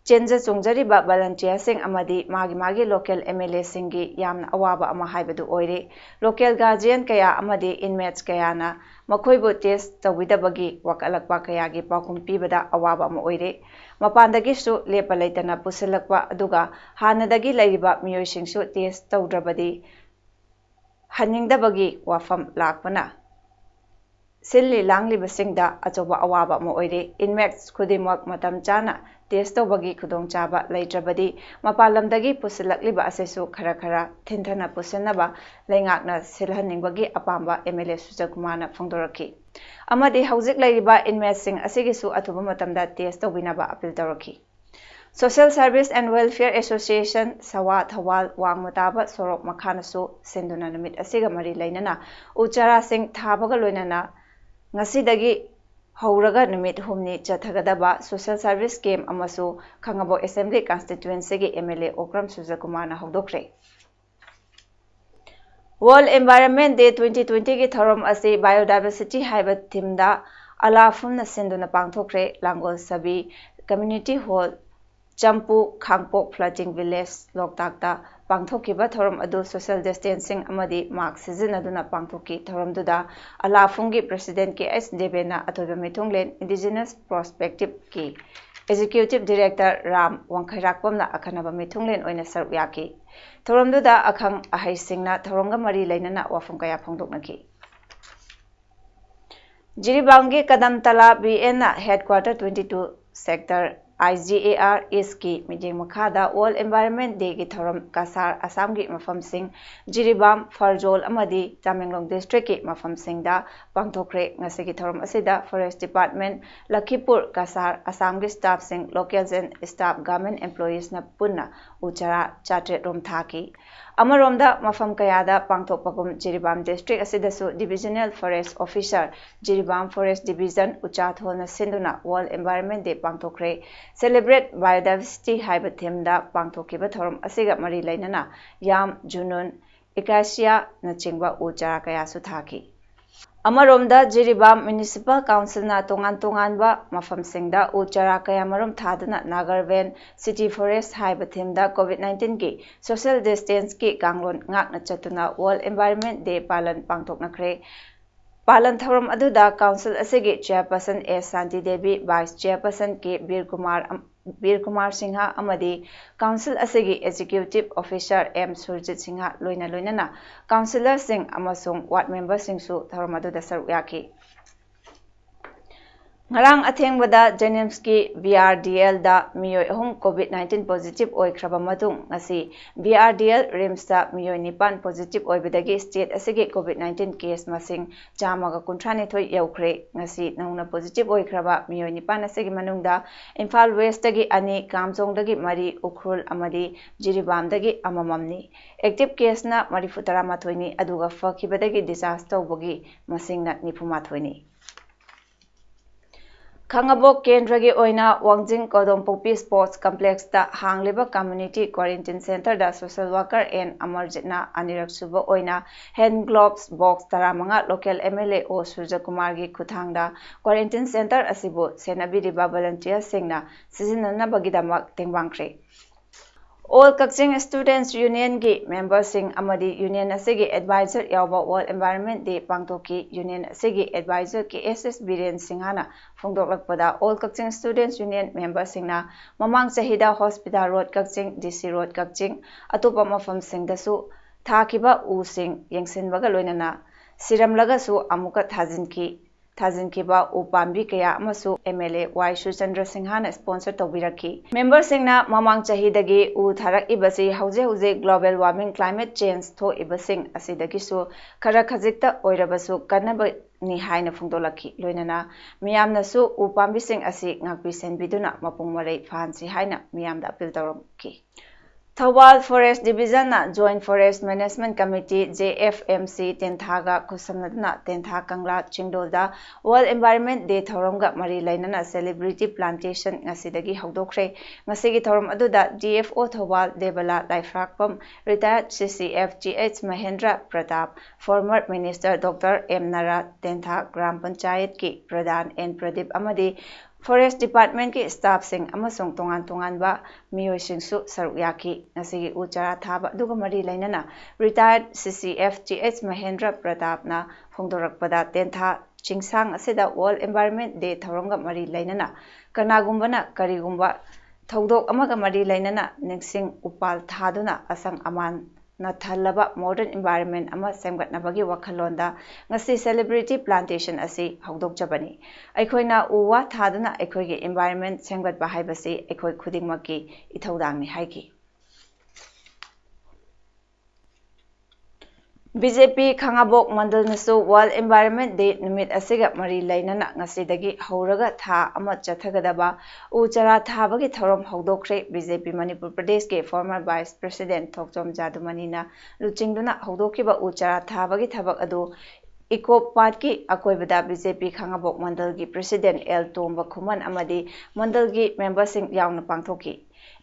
ꯆꯦꯟꯖ ꯆꯣꯡꯖꯔꯤꯕ ꯚꯂꯟꯇꯤꯌꯔꯁꯤꯡ ꯑꯃꯗꯤ ꯃꯥꯒꯤ ꯃꯥꯒꯤ ꯂꯣꯀꯦꯜ ꯑꯦꯝ ꯑꯦꯜ ꯑꯦꯁꯤꯡꯒꯤ ꯌꯥꯝꯅ ꯑꯋꯥꯕ ꯑꯃ ꯍꯥꯏꯕꯗꯨ ꯑꯣꯏꯔꯦ꯫ ꯂꯣꯀꯦꯜ ꯒꯥꯔꯖꯤꯌꯟ ꯀꯌꯥ ꯑꯃꯗꯤ ꯏꯟꯃꯦꯠꯁ ꯀꯌꯥꯅ ꯃꯈꯣꯏꯕꯨ ꯇꯦꯁ ꯇꯧꯕꯤꯗꯕꯒꯤ ꯋꯥꯀꯠꯂꯛꯄ ꯀꯌꯥꯒꯤ ꯄꯥꯎꯈꯨꯝ ꯄꯤꯕꯗ ꯑꯋꯥꯕ ꯑꯃ ꯑꯣꯏꯔꯦ꯫ ꯃꯄꯥꯟꯗꯒꯤꯁꯨ ꯂꯦꯞꯄ ꯂꯩꯇꯅ ꯄꯨꯁꯤꯜꯂꯛꯄ, ꯑꯗꯨꯒ ꯍꯥꯟꯅꯗꯒꯤ ꯂꯩꯔꯤꯕ ꯃꯤꯑꯣꯏꯁꯤꯡꯁꯨ ꯇꯦꯁ ꯇꯧꯗ꯭ꯔꯕꯗꯤ ꯍꯟꯅꯤꯡꯗꯕꯒꯤ ꯋꯥꯐꯝ ꯂꯥꯛꯄꯅ ꯁꯤꯜꯂꯤ ꯂꯥꯡꯂꯤꯕꯁꯤꯡꯗ ꯑꯆꯧꯕ ꯑꯋꯥꯕ ꯑꯃ ꯑꯣꯏꯔꯦ꯫ ꯏꯟꯃꯦꯠꯁ ꯈꯨꯗꯤꯡꯃꯛ ꯃꯇꯝ ꯆꯥꯅ ꯇꯦꯁ ꯇꯧꯕꯒꯤ ꯈꯨꯗꯣꯡꯆꯥꯕ ꯂꯩꯇ꯭ꯔꯕꯗꯤ, ꯃꯄꯥꯟ ꯂꯝꯗꯒꯤ ꯄꯨꯁꯤꯜꯂꯛꯂꯤꯕ ꯑꯁꯤꯁꯨ ꯈꯔ ꯈꯔ ꯊꯤꯟꯊꯅ ꯄꯨꯁꯤꯟꯅꯕ ꯂꯩꯉꯥꯛꯅ ꯁꯤꯜꯍꯟꯅꯤꯡꯕꯒꯤ ꯑꯄꯥꯝꯕ ꯑꯦꯝ ꯑꯦꯜ ꯑꯦ ꯁꯨꯔꯖꯀꯨꯃꯥꯔꯅ ꯐꯣꯡꯗꯣꯔꯛꯈꯤ꯫ ꯑꯃꯗꯤ ꯍꯧꯖꯤꯛ ꯂꯩꯔꯤꯕ ꯏꯟꯃꯦꯠꯁꯤꯡ ꯑꯁꯤꯒꯤꯁꯨ ꯑꯊꯨꯕ ꯃꯇꯝꯗ ꯇꯦꯁ ꯇꯧꯕꯤꯅꯕ ꯑꯄꯤꯜ ꯇꯧꯔꯛꯈꯤ꯫ Social Service and Welfare Association, ꯁꯋꯥ, Thoubal ꯋꯥꯡꯃ ꯇꯥꯕ ꯁꯣꯔꯣꯛ ꯃꯈꯥꯅꯁꯨ ꯁꯤꯟꯗꯨꯅ ꯅꯨꯃꯤꯠ ꯑꯁꯤꯒ ꯃꯔꯤ ꯂꯩꯅꯅ ꯎ ꯆꯥꯔꯥꯁꯤꯡ ꯊꯥꯕꯒ ꯂꯣꯏꯅꯅ ꯉꯁꯤꯗꯒꯤ ꯍꯧꯔꯒ ꯅꯨꯃꯤꯠ ꯍꯨꯝꯅꯤ ꯆꯠꯊꯒꯗꯕ social service camp ꯑꯃꯁꯨ ꯈꯥꯉꯕꯣꯛ Assembly Constituencyꯒꯤ ꯑꯦꯝ ꯑꯦꯜ ꯑꯦ ꯑꯣꯀ꯭ꯔꯝ ꯁꯨꯔꯖꯀꯨꯃꯥꯔꯅ ꯍꯧꯗꯣꯛꯈ꯭ꯔꯦ꯫ World Environment Day twenty twentyꯒꯤ ꯊꯧꯔꯝ ꯑꯁꯤ Biodiversity ꯍꯥꯏꯕ themeꯗ ꯑꯂꯥꯐꯨꯝꯅ ꯁꯤꯟꯗꯨꯅ ꯄꯥꯡꯊꯣꯛꯈ꯭ꯔꯦ꯫ ꯂꯥꯡꯒꯣꯜ ꯁꯕꯤ Community Hall, ꯆꯝꯄꯨ, ꯈꯥꯡꯄꯣꯛ Floating Village, ꯂꯣꯛꯇꯥꯛꯇ ꯄꯥꯡꯊꯣꯛꯈꯤꯕ ꯊꯧꯔꯝ ꯑꯗꯨ social distancing ꯑꯃꯗꯤ mask ꯁꯤꯖꯤꯟꯅꯗꯨꯅ ꯄꯥꯡꯊꯣꯛꯈꯤ꯫ ꯊꯧꯔꯝꯗꯨꯗ ꯑꯂꯥꯐꯨꯝꯒꯤ President ꯀꯦ ꯑꯩꯆ ꯗꯦꯕꯦꯟꯅ ꯑꯊꯣꯏꯕ ꯃꯤꯊꯨꯡꯂꯦꯟ, Indigenous Perspectiveꯀꯤ Executive Director ꯔꯥꯝ ꯋꯥꯡꯈꯩꯔꯥꯛꯄꯝꯅ ꯑꯈꯟꯅꯕ ꯃꯤꯊꯨꯡꯂꯦꯟ ꯑꯣꯏꯅ ꯁꯔꯨꯛ ꯌꯥꯈꯤ꯫ ꯊꯧꯔꯝꯗꯨꯗ ꯑꯈꯪ ꯑꯍꯩꯁꯤꯡꯅ ꯊꯧꯔꯝꯒ ꯃꯔꯤ ꯂꯩꯅꯅ ꯋꯥꯐꯝ ꯀꯌꯥ ꯐꯣꯡꯗꯣꯛꯅꯈꯤ꯫ ꯖꯤꯔꯤꯕꯥꯝꯒꯤ ꯀꯗꯝ ꯇꯂꯥ B ꯑꯦꯟꯅ headquarter twenty two sector IGAR East ꯀꯤ ꯃꯤꯠꯌꯦꯡ ꯃꯈꯥꯗ World Environment Day ꯒꯤ ꯊꯧꯔꯝ ꯀꯁꯥꯔ ꯑꯁꯥꯝꯒꯤ ꯃꯐꯝꯁꯤꯡ ꯖꯤꯔꯤꯕꯥꯝ, ꯐꯔꯖꯣꯜ ꯑꯃꯗꯤ ꯇꯃꯦꯡꯂꯣꯡ district ꯀꯤ ꯃꯐꯝꯁꯤꯡꯗ ꯄꯥꯡꯊꯣꯛꯈ꯭ꯔꯦ꯫ ꯉꯁꯤꯒꯤ ꯊꯧꯔꯝ ꯑꯁꯤꯗ Forest Department, ꯂꯈꯤꯄꯨꯔ, ꯀꯁꯥꯔ ꯑꯁꯥꯝꯒꯤ staff ꯁꯤꯡ, local and staff government employees ꯅ ꯄꯨꯟꯅ ꯎ ꯆꯥꯔꯥ ꯆꯥꯇ꯭ꯔꯦꯠ ꯔꯣꯝ ꯊꯥꯈꯤ꯫ ꯑꯃꯔꯣꯝꯗ, ꯃꯐꯝ ꯀꯌꯥꯗ ꯄꯥꯡꯊꯣꯛꯄꯒꯨꯝ ꯖꯤꯔꯤꯕꯥꯝ district ꯑꯁꯤꯗꯁꯨ Divisional Forest Officer, Jiribam Forest Division, ꯎꯆꯥꯊꯣꯜꯅ ꯁꯤꯟꯗꯨꯅ World Environment Day ꯄꯥꯡꯊꯣꯛꯈ꯭ꯔꯦ꯫ Celebrate Biodiversity ꯍꯥꯏꯕ theme ꯗ ꯄꯥꯡꯊꯣꯛꯈꯤꯕ ꯊꯧꯔꯝ ꯑꯁꯤꯒ ꯃꯔꯤ ꯂꯩꯅꯅ ꯌꯥꯝ, ꯖꯨꯅꯨꯟ, acacia ꯅꯆꯤꯡꯕ ꯎ ꯆꯥꯔꯥ ꯀꯌꯥꯁꯨ ꯊꯥꯈꯤ꯫ ꯑꯃꯔꯣꯝꯗ, ꯖꯤꯔꯤꯕꯥꯝ Municipal Council ꯅ ꯇꯣꯉꯥꯟ ꯇꯣꯉꯥꯟꯕ ꯃꯐꯝꯁꯤꯡꯗ ꯎ ꯆꯥꯔꯥ ꯀꯌꯥꯃꯔꯨꯝ ꯊꯥꯗꯨꯅ Nagarven City Forest ꯍꯥꯏꯕ theme ꯗ COVID nineteen ꯒꯤ social distance ꯀꯤ ꯀꯥꯡꯂꯣꯟ ꯉꯥꯛꯅ ꯆꯠꯇꯨꯅ World Environment Day ꯄꯥꯂꯟ ꯄꯥꯡꯊꯣꯛꯅꯈ꯭ꯔꯦ꯫ ꯄꯥꯂꯟ ꯊꯧꯔꯝ ꯑꯗꯨꯗ Council ꯑꯁꯤꯒꯤ Chairperson ꯑꯦꯁ ꯁꯥꯟꯇꯤ ꯗꯦꯕꯤ, Vice Chairperson ꯀꯦ ꯕꯤꯔ ꯀꯨꯃꯥꯔ ꯑꯝ-, ꯕꯤꯔ ꯀꯨꯃꯥꯔ ꯁꯤꯡꯍ ꯑꯃꯗꯤ Council ꯑꯁꯤꯒꯤ Executive Officer M Surjit Singh ꯂꯣꯏꯅ ꯂꯣꯏꯅꯅ Councillor ꯁꯤꯡ ꯑꯃꯁꯨꯡ Ward Member ꯁꯤꯡꯁꯨ ꯊꯧꯔꯝ ꯑꯗꯨꯗ ꯁꯔꯨꯛ ꯌꯥꯈꯤ꯫ ꯉꯔꯥꯡ ꯑꯊꯦꯡꯕꯗ JNIMS ꯀꯤ BRDL ꯗ ꯃꯤꯑꯣꯏ ꯑꯍꯨꯝ COVID nineteen positive ꯑꯣꯏꯈ꯭ꯔꯕ ꯃꯇꯨꯡ, ꯉꯁꯤ BRDL RIMS ꯇ ꯃꯤꯑꯣꯏ ꯅꯤꯄꯥꯟ positive ꯑꯣꯏꯕꯗꯒꯤ state ꯑꯁꯤꯒꯤ COVID nineteen case ꯃꯁꯤꯡ ꯆꯥꯝꯃꯒ ꯀꯨꯟꯊ꯭ꯔꯥꯅꯤꯊꯣꯏ ꯌꯧꯈ꯭ꯔꯦ꯫ ꯉꯁꯤ ꯅꯧꯅ positive ꯑꯣꯏꯈ꯭ꯔꯕ ꯃꯤꯑꯣꯏ ꯅꯤꯄꯥꯟ ꯑꯁꯤꯒꯤ ꯃꯅꯨꯡꯗ ꯏꯝꯐꯥꯜ West ꯇꯒꯤ ꯑꯅꯤ, ꯀꯥꯝꯖꯣꯡꯗꯒꯤ ꯃꯔꯤ, ꯎꯈ꯭ꯔꯨꯜ ꯑꯃꯗꯤ ꯖꯤꯔꯤꯕꯥꯝꯗꯒꯤ ꯑꯃꯃꯝꯅꯤ꯫ Active case ꯅ ꯃꯔꯤꯐꯨ ꯇꯔꯥꯃꯥꯊꯣꯏꯅꯤ, ꯑꯗꯨꯒ ꯐꯈꯤꯕꯗꯒꯤ discharge ꯇꯧꯕꯒꯤ ꯃꯁꯤꯡꯅ ꯅꯤꯐꯨꯃꯥꯊꯣꯏꯅꯤ꯫ ꯈꯥꯉꯕꯣꯛ ꯀꯦꯟꯗ꯭ꯔꯒꯤ ꯑꯣꯏꯅ ꯋꯥꯡꯖꯤꯡ ꯀꯣꯗꯣꯝꯄꯣꯛꯄꯤ Sports Complex ꯇ ꯍꯥꯡꯂꯤꯕ Community Quarantine Centre ꯗ social worker ꯑꯦꯟ ꯑꯃꯔꯖꯤꯠꯅ ꯑꯅꯤꯔꯛ ꯁꯨꯕ ꯑꯣꯏꯅ hand gloves box ꯇꯔꯥꯃꯉꯥ local MLA ꯑꯣ ꯁꯨꯔꯖꯀꯨꯃꯥꯔꯒꯤ ꯈꯨꯠꯊꯥꯡꯗ quarantine centre ꯑꯁꯤꯕꯨ ꯁꯦꯟꯅꯕꯤꯔꯤꯕ volunteer ꯁꯤꯡꯅ ꯁꯤꯖꯤꯟꯅꯅꯕꯒꯤꯗꯃꯛ ꯇꯦꯡꯕꯥꯡꯈ꯭ꯔꯦ꯫ All Kakching Students Union ꯒꯤ member ꯁꯤꯡ ꯑꯃꯗꯤ union ꯑꯁꯤꯒꯤ advisor ꯌꯥꯎꯕ World Environment Day ꯄꯥꯡꯊꯣꯛꯈꯤ꯫ Union ꯑꯁꯤꯒꯤ advisor ꯀꯦ ꯑꯦꯁ ꯑꯦꯁ ꯕꯤꯔꯦꯟ ꯁꯤꯡꯍꯅ ꯐꯣꯡꯗꯣꯛꯂꯛꯄꯗ, All Kakching Students Union member ꯁꯤꯡꯅ ꯃꯃꯥꯡ ꯆꯍꯤꯗ Hospital Road ꯀꯛꯆꯤꯡ, ꯗꯤ ꯁꯤ Road ꯀꯛꯆꯤꯡ, ꯑꯇꯣꯞꯄ ꯃꯐꯝꯁꯤꯡꯗꯁꯨ ꯊꯥꯈꯤꯕ ꯎꯁꯤꯡ ꯌꯦꯡꯁꯤꯟꯕꯒ ꯂꯣꯏꯅꯅ ꯁꯤꯔꯝꯂꯒꯁꯨ ꯑꯃꯨꯛꯀ ꯊꯥꯖꯤꯟꯈꯤ꯫ ꯊꯥꯖꯤꯟꯈꯤꯕ ꯎ ꯄꯥꯝꯕꯤ ꯀꯌꯥ ꯑꯃꯁꯨ MLA ꯋꯥꯏ ꯁꯨꯔꯆꯟꯗ꯭ꯔ ꯁꯤꯡꯍꯅ sponsor ꯇꯧꯕꯤꯔꯛꯈꯤ꯫ Memberꯁꯤꯡꯅ ꯃꯃꯥꯡ ꯆꯍꯤꯗꯒꯤ ꯎ ꯊꯥꯔꯛꯏꯕꯁꯤ ꯍꯧꯖꯤꯛ ꯍꯧꯖꯤꯛ global warming, climate change ꯊꯣꯛꯏꯕꯁꯤꯡ ꯑꯁꯤꯗꯒꯤꯁꯨ ꯈꯔ ꯈꯖꯤꯛꯇ ꯑꯣꯏꯔꯕꯁꯨ ꯀꯟꯅꯕꯅꯤ ꯍꯥꯏꯅ ꯐꯣꯡꯗꯣꯛꯂꯛꯈꯤ꯫ ꯂꯣꯏꯅꯅ ꯃꯤꯌꯥꯝꯅꯁꯨ ꯎ ꯄꯥꯝꯕꯤꯁꯤꯡ ꯑꯁꯤ ꯉꯥꯛꯄꯤ ꯁꯦꯟꯕꯤꯗꯨꯅ ꯃꯄꯨꯡ ꯃꯔꯩ ꯐꯥꯍꯟꯁꯤ ꯍꯥꯏꯅ ꯃꯤꯌꯥꯝꯗ appeal ꯇꯧꯔꯝꯈꯤ꯫ Thoubal Forest Divisionꯅ Joint Forest Management Committee, JFMC, ꯇꯦꯟꯊꯥꯒ ꯈꯨꯠꯁꯝꯅꯗꯨꯅ ꯇꯦꯟꯊꯥ ꯀꯪꯂꯥ ꯆꯤꯡꯗꯣꯜꯗ World Environment Day ꯊꯧꯔꯝꯒ ꯃꯔꯤ ꯂꯩꯅꯅ celebrity plantation ꯉꯁꯤꯗꯒꯤ ꯍꯧꯗꯣꯛꯈ꯭ꯔꯦ꯫ ꯉꯁꯤꯒꯤ ꯊꯧꯔꯝ ꯑꯗꯨꯗ DFO ꯊꯧꯕꯥꯜ ꯗꯦꯕꯂꯥ ꯂꯥꯏꯐ꯭ꯔꯥꯛꯄꯝ, retired CCF GH Mahendra Pratap, former minister Doctor M Nara, Tentha gram ꯄꯟꯆꯥꯌꯠꯀꯤ ꯄ꯭ꯔꯙꯥꯟ N ꯄ꯭ꯔꯗꯤꯞ ꯑꯃꯗꯤ Forest Departmentꯀꯤ staffꯁꯤꯡ ꯑꯃꯁꯨꯡ ꯇꯣꯉꯥꯟ ꯇꯣꯉꯥꯟꯕ ꯃꯤꯑꯣꯏꯁꯤꯡꯁꯨ ꯁꯔꯨꯛ ꯌꯥꯈꯤ꯫ ꯉꯁꯤꯒꯤ ꯎ ꯆꯥꯔꯥ ꯊꯥꯕ ꯑꯗꯨꯒ ꯃꯔꯤ ꯂꯩꯅꯅ retired CCF GH ꯃꯍꯦꯟꯗ꯭ꯔ ꯄ꯭ꯔꯇꯥꯞꯅ ꯐꯣꯡꯗꯣꯔꯛꯄꯗ, ꯇꯦꯟꯊꯥ ꯆꯤꯡꯁꯥꯡ ꯑꯁꯤꯗ World Environment Day ꯊꯧꯔꯝꯒ ꯃꯔꯤ ꯂꯩꯅꯅ ꯀꯅꯥꯒꯨꯝꯕꯅ ꯀꯔꯤꯒꯨꯝꯕ ꯊꯧꯗꯣꯛ ꯑꯃꯒ ꯃꯔꯤ ꯂꯩꯅꯅ ꯅꯤꯡꯁꯤꯡ ꯎꯄꯥꯜ ꯊꯥꯗꯨꯅ ꯑꯁꯪ ꯑꯃꯥꯟ ꯅꯊꯜꯂꯕ modern environment ꯑꯃ ꯁꯦꯝꯒꯠꯅꯕꯒꯤ ꯋꯥꯈꯜꯂꯣꯟꯗ ꯉꯁꯤ celebrity plantation ꯑꯁꯤ ꯍꯧꯗꯣꯛꯆꯕꯅꯤ꯫ ꯑꯩꯈꯣꯏꯅ ꯎ ꯋꯥ ꯊꯥꯗꯨꯅ ꯑꯩꯈꯣꯏꯒꯤ environment ꯁꯦꯝꯒꯠꯄ ꯍꯥꯏꯕꯁꯤ ꯑꯩꯈꯣꯏ ꯈꯨꯗꯤꯡꯃꯛꯀꯤ ꯏꯊꯧꯗꯥꯡꯅꯤ ꯍꯥꯏꯈꯤ꯫ BJP ꯈꯥꯉꯕꯣꯛ ꯃꯟꯗꯜꯅꯁꯨ World Environment Day ꯅꯨꯃꯤꯠ ꯑꯁꯤꯒ ꯃꯔꯤ ꯂꯩꯅꯅ ꯉꯁꯤꯗꯒꯤ ꯍꯧꯔꯒ ꯊꯥ ꯑꯃ ꯆꯠꯊꯒꯗꯕ ꯎ ꯆꯥꯔꯥ ꯊꯥꯕꯒꯤ ꯊꯧꯔꯝ ꯍꯧꯗꯣꯛꯈ꯭ꯔꯦ꯫ BJP ꯃꯅꯤꯄꯨꯔ ꯄ꯭ꯔꯗꯦꯁꯀꯤ former vice president ꯊꯣꯛꯆꯣꯝ ꯖꯥꯗꯨꯃꯅꯤꯅ ꯂꯨꯆꯤꯡꯗꯨꯅ ꯍꯧꯗꯣꯛꯈꯤꯕ ꯎ ꯆꯥꯔꯥ ꯊꯥꯕꯒꯤ ꯊꯕꯛ ꯑꯗꯨ ꯏꯀꯣ ꯄꯥꯔꯛꯀꯤ ꯑꯀꯣꯏꯕꯗ BJP ꯈꯥꯉꯕꯣꯛ ꯃꯟꯗꯜꯒꯤ president L ꯇꯣꯝꯕ ꯈꯨꯃꯟ ꯑꯃꯗꯤ ꯃꯟꯗꯜꯒꯤ memberꯁꯤꯡ ꯌꯥꯎꯅ ꯄꯥꯡꯊꯣꯛꯈꯤ꯫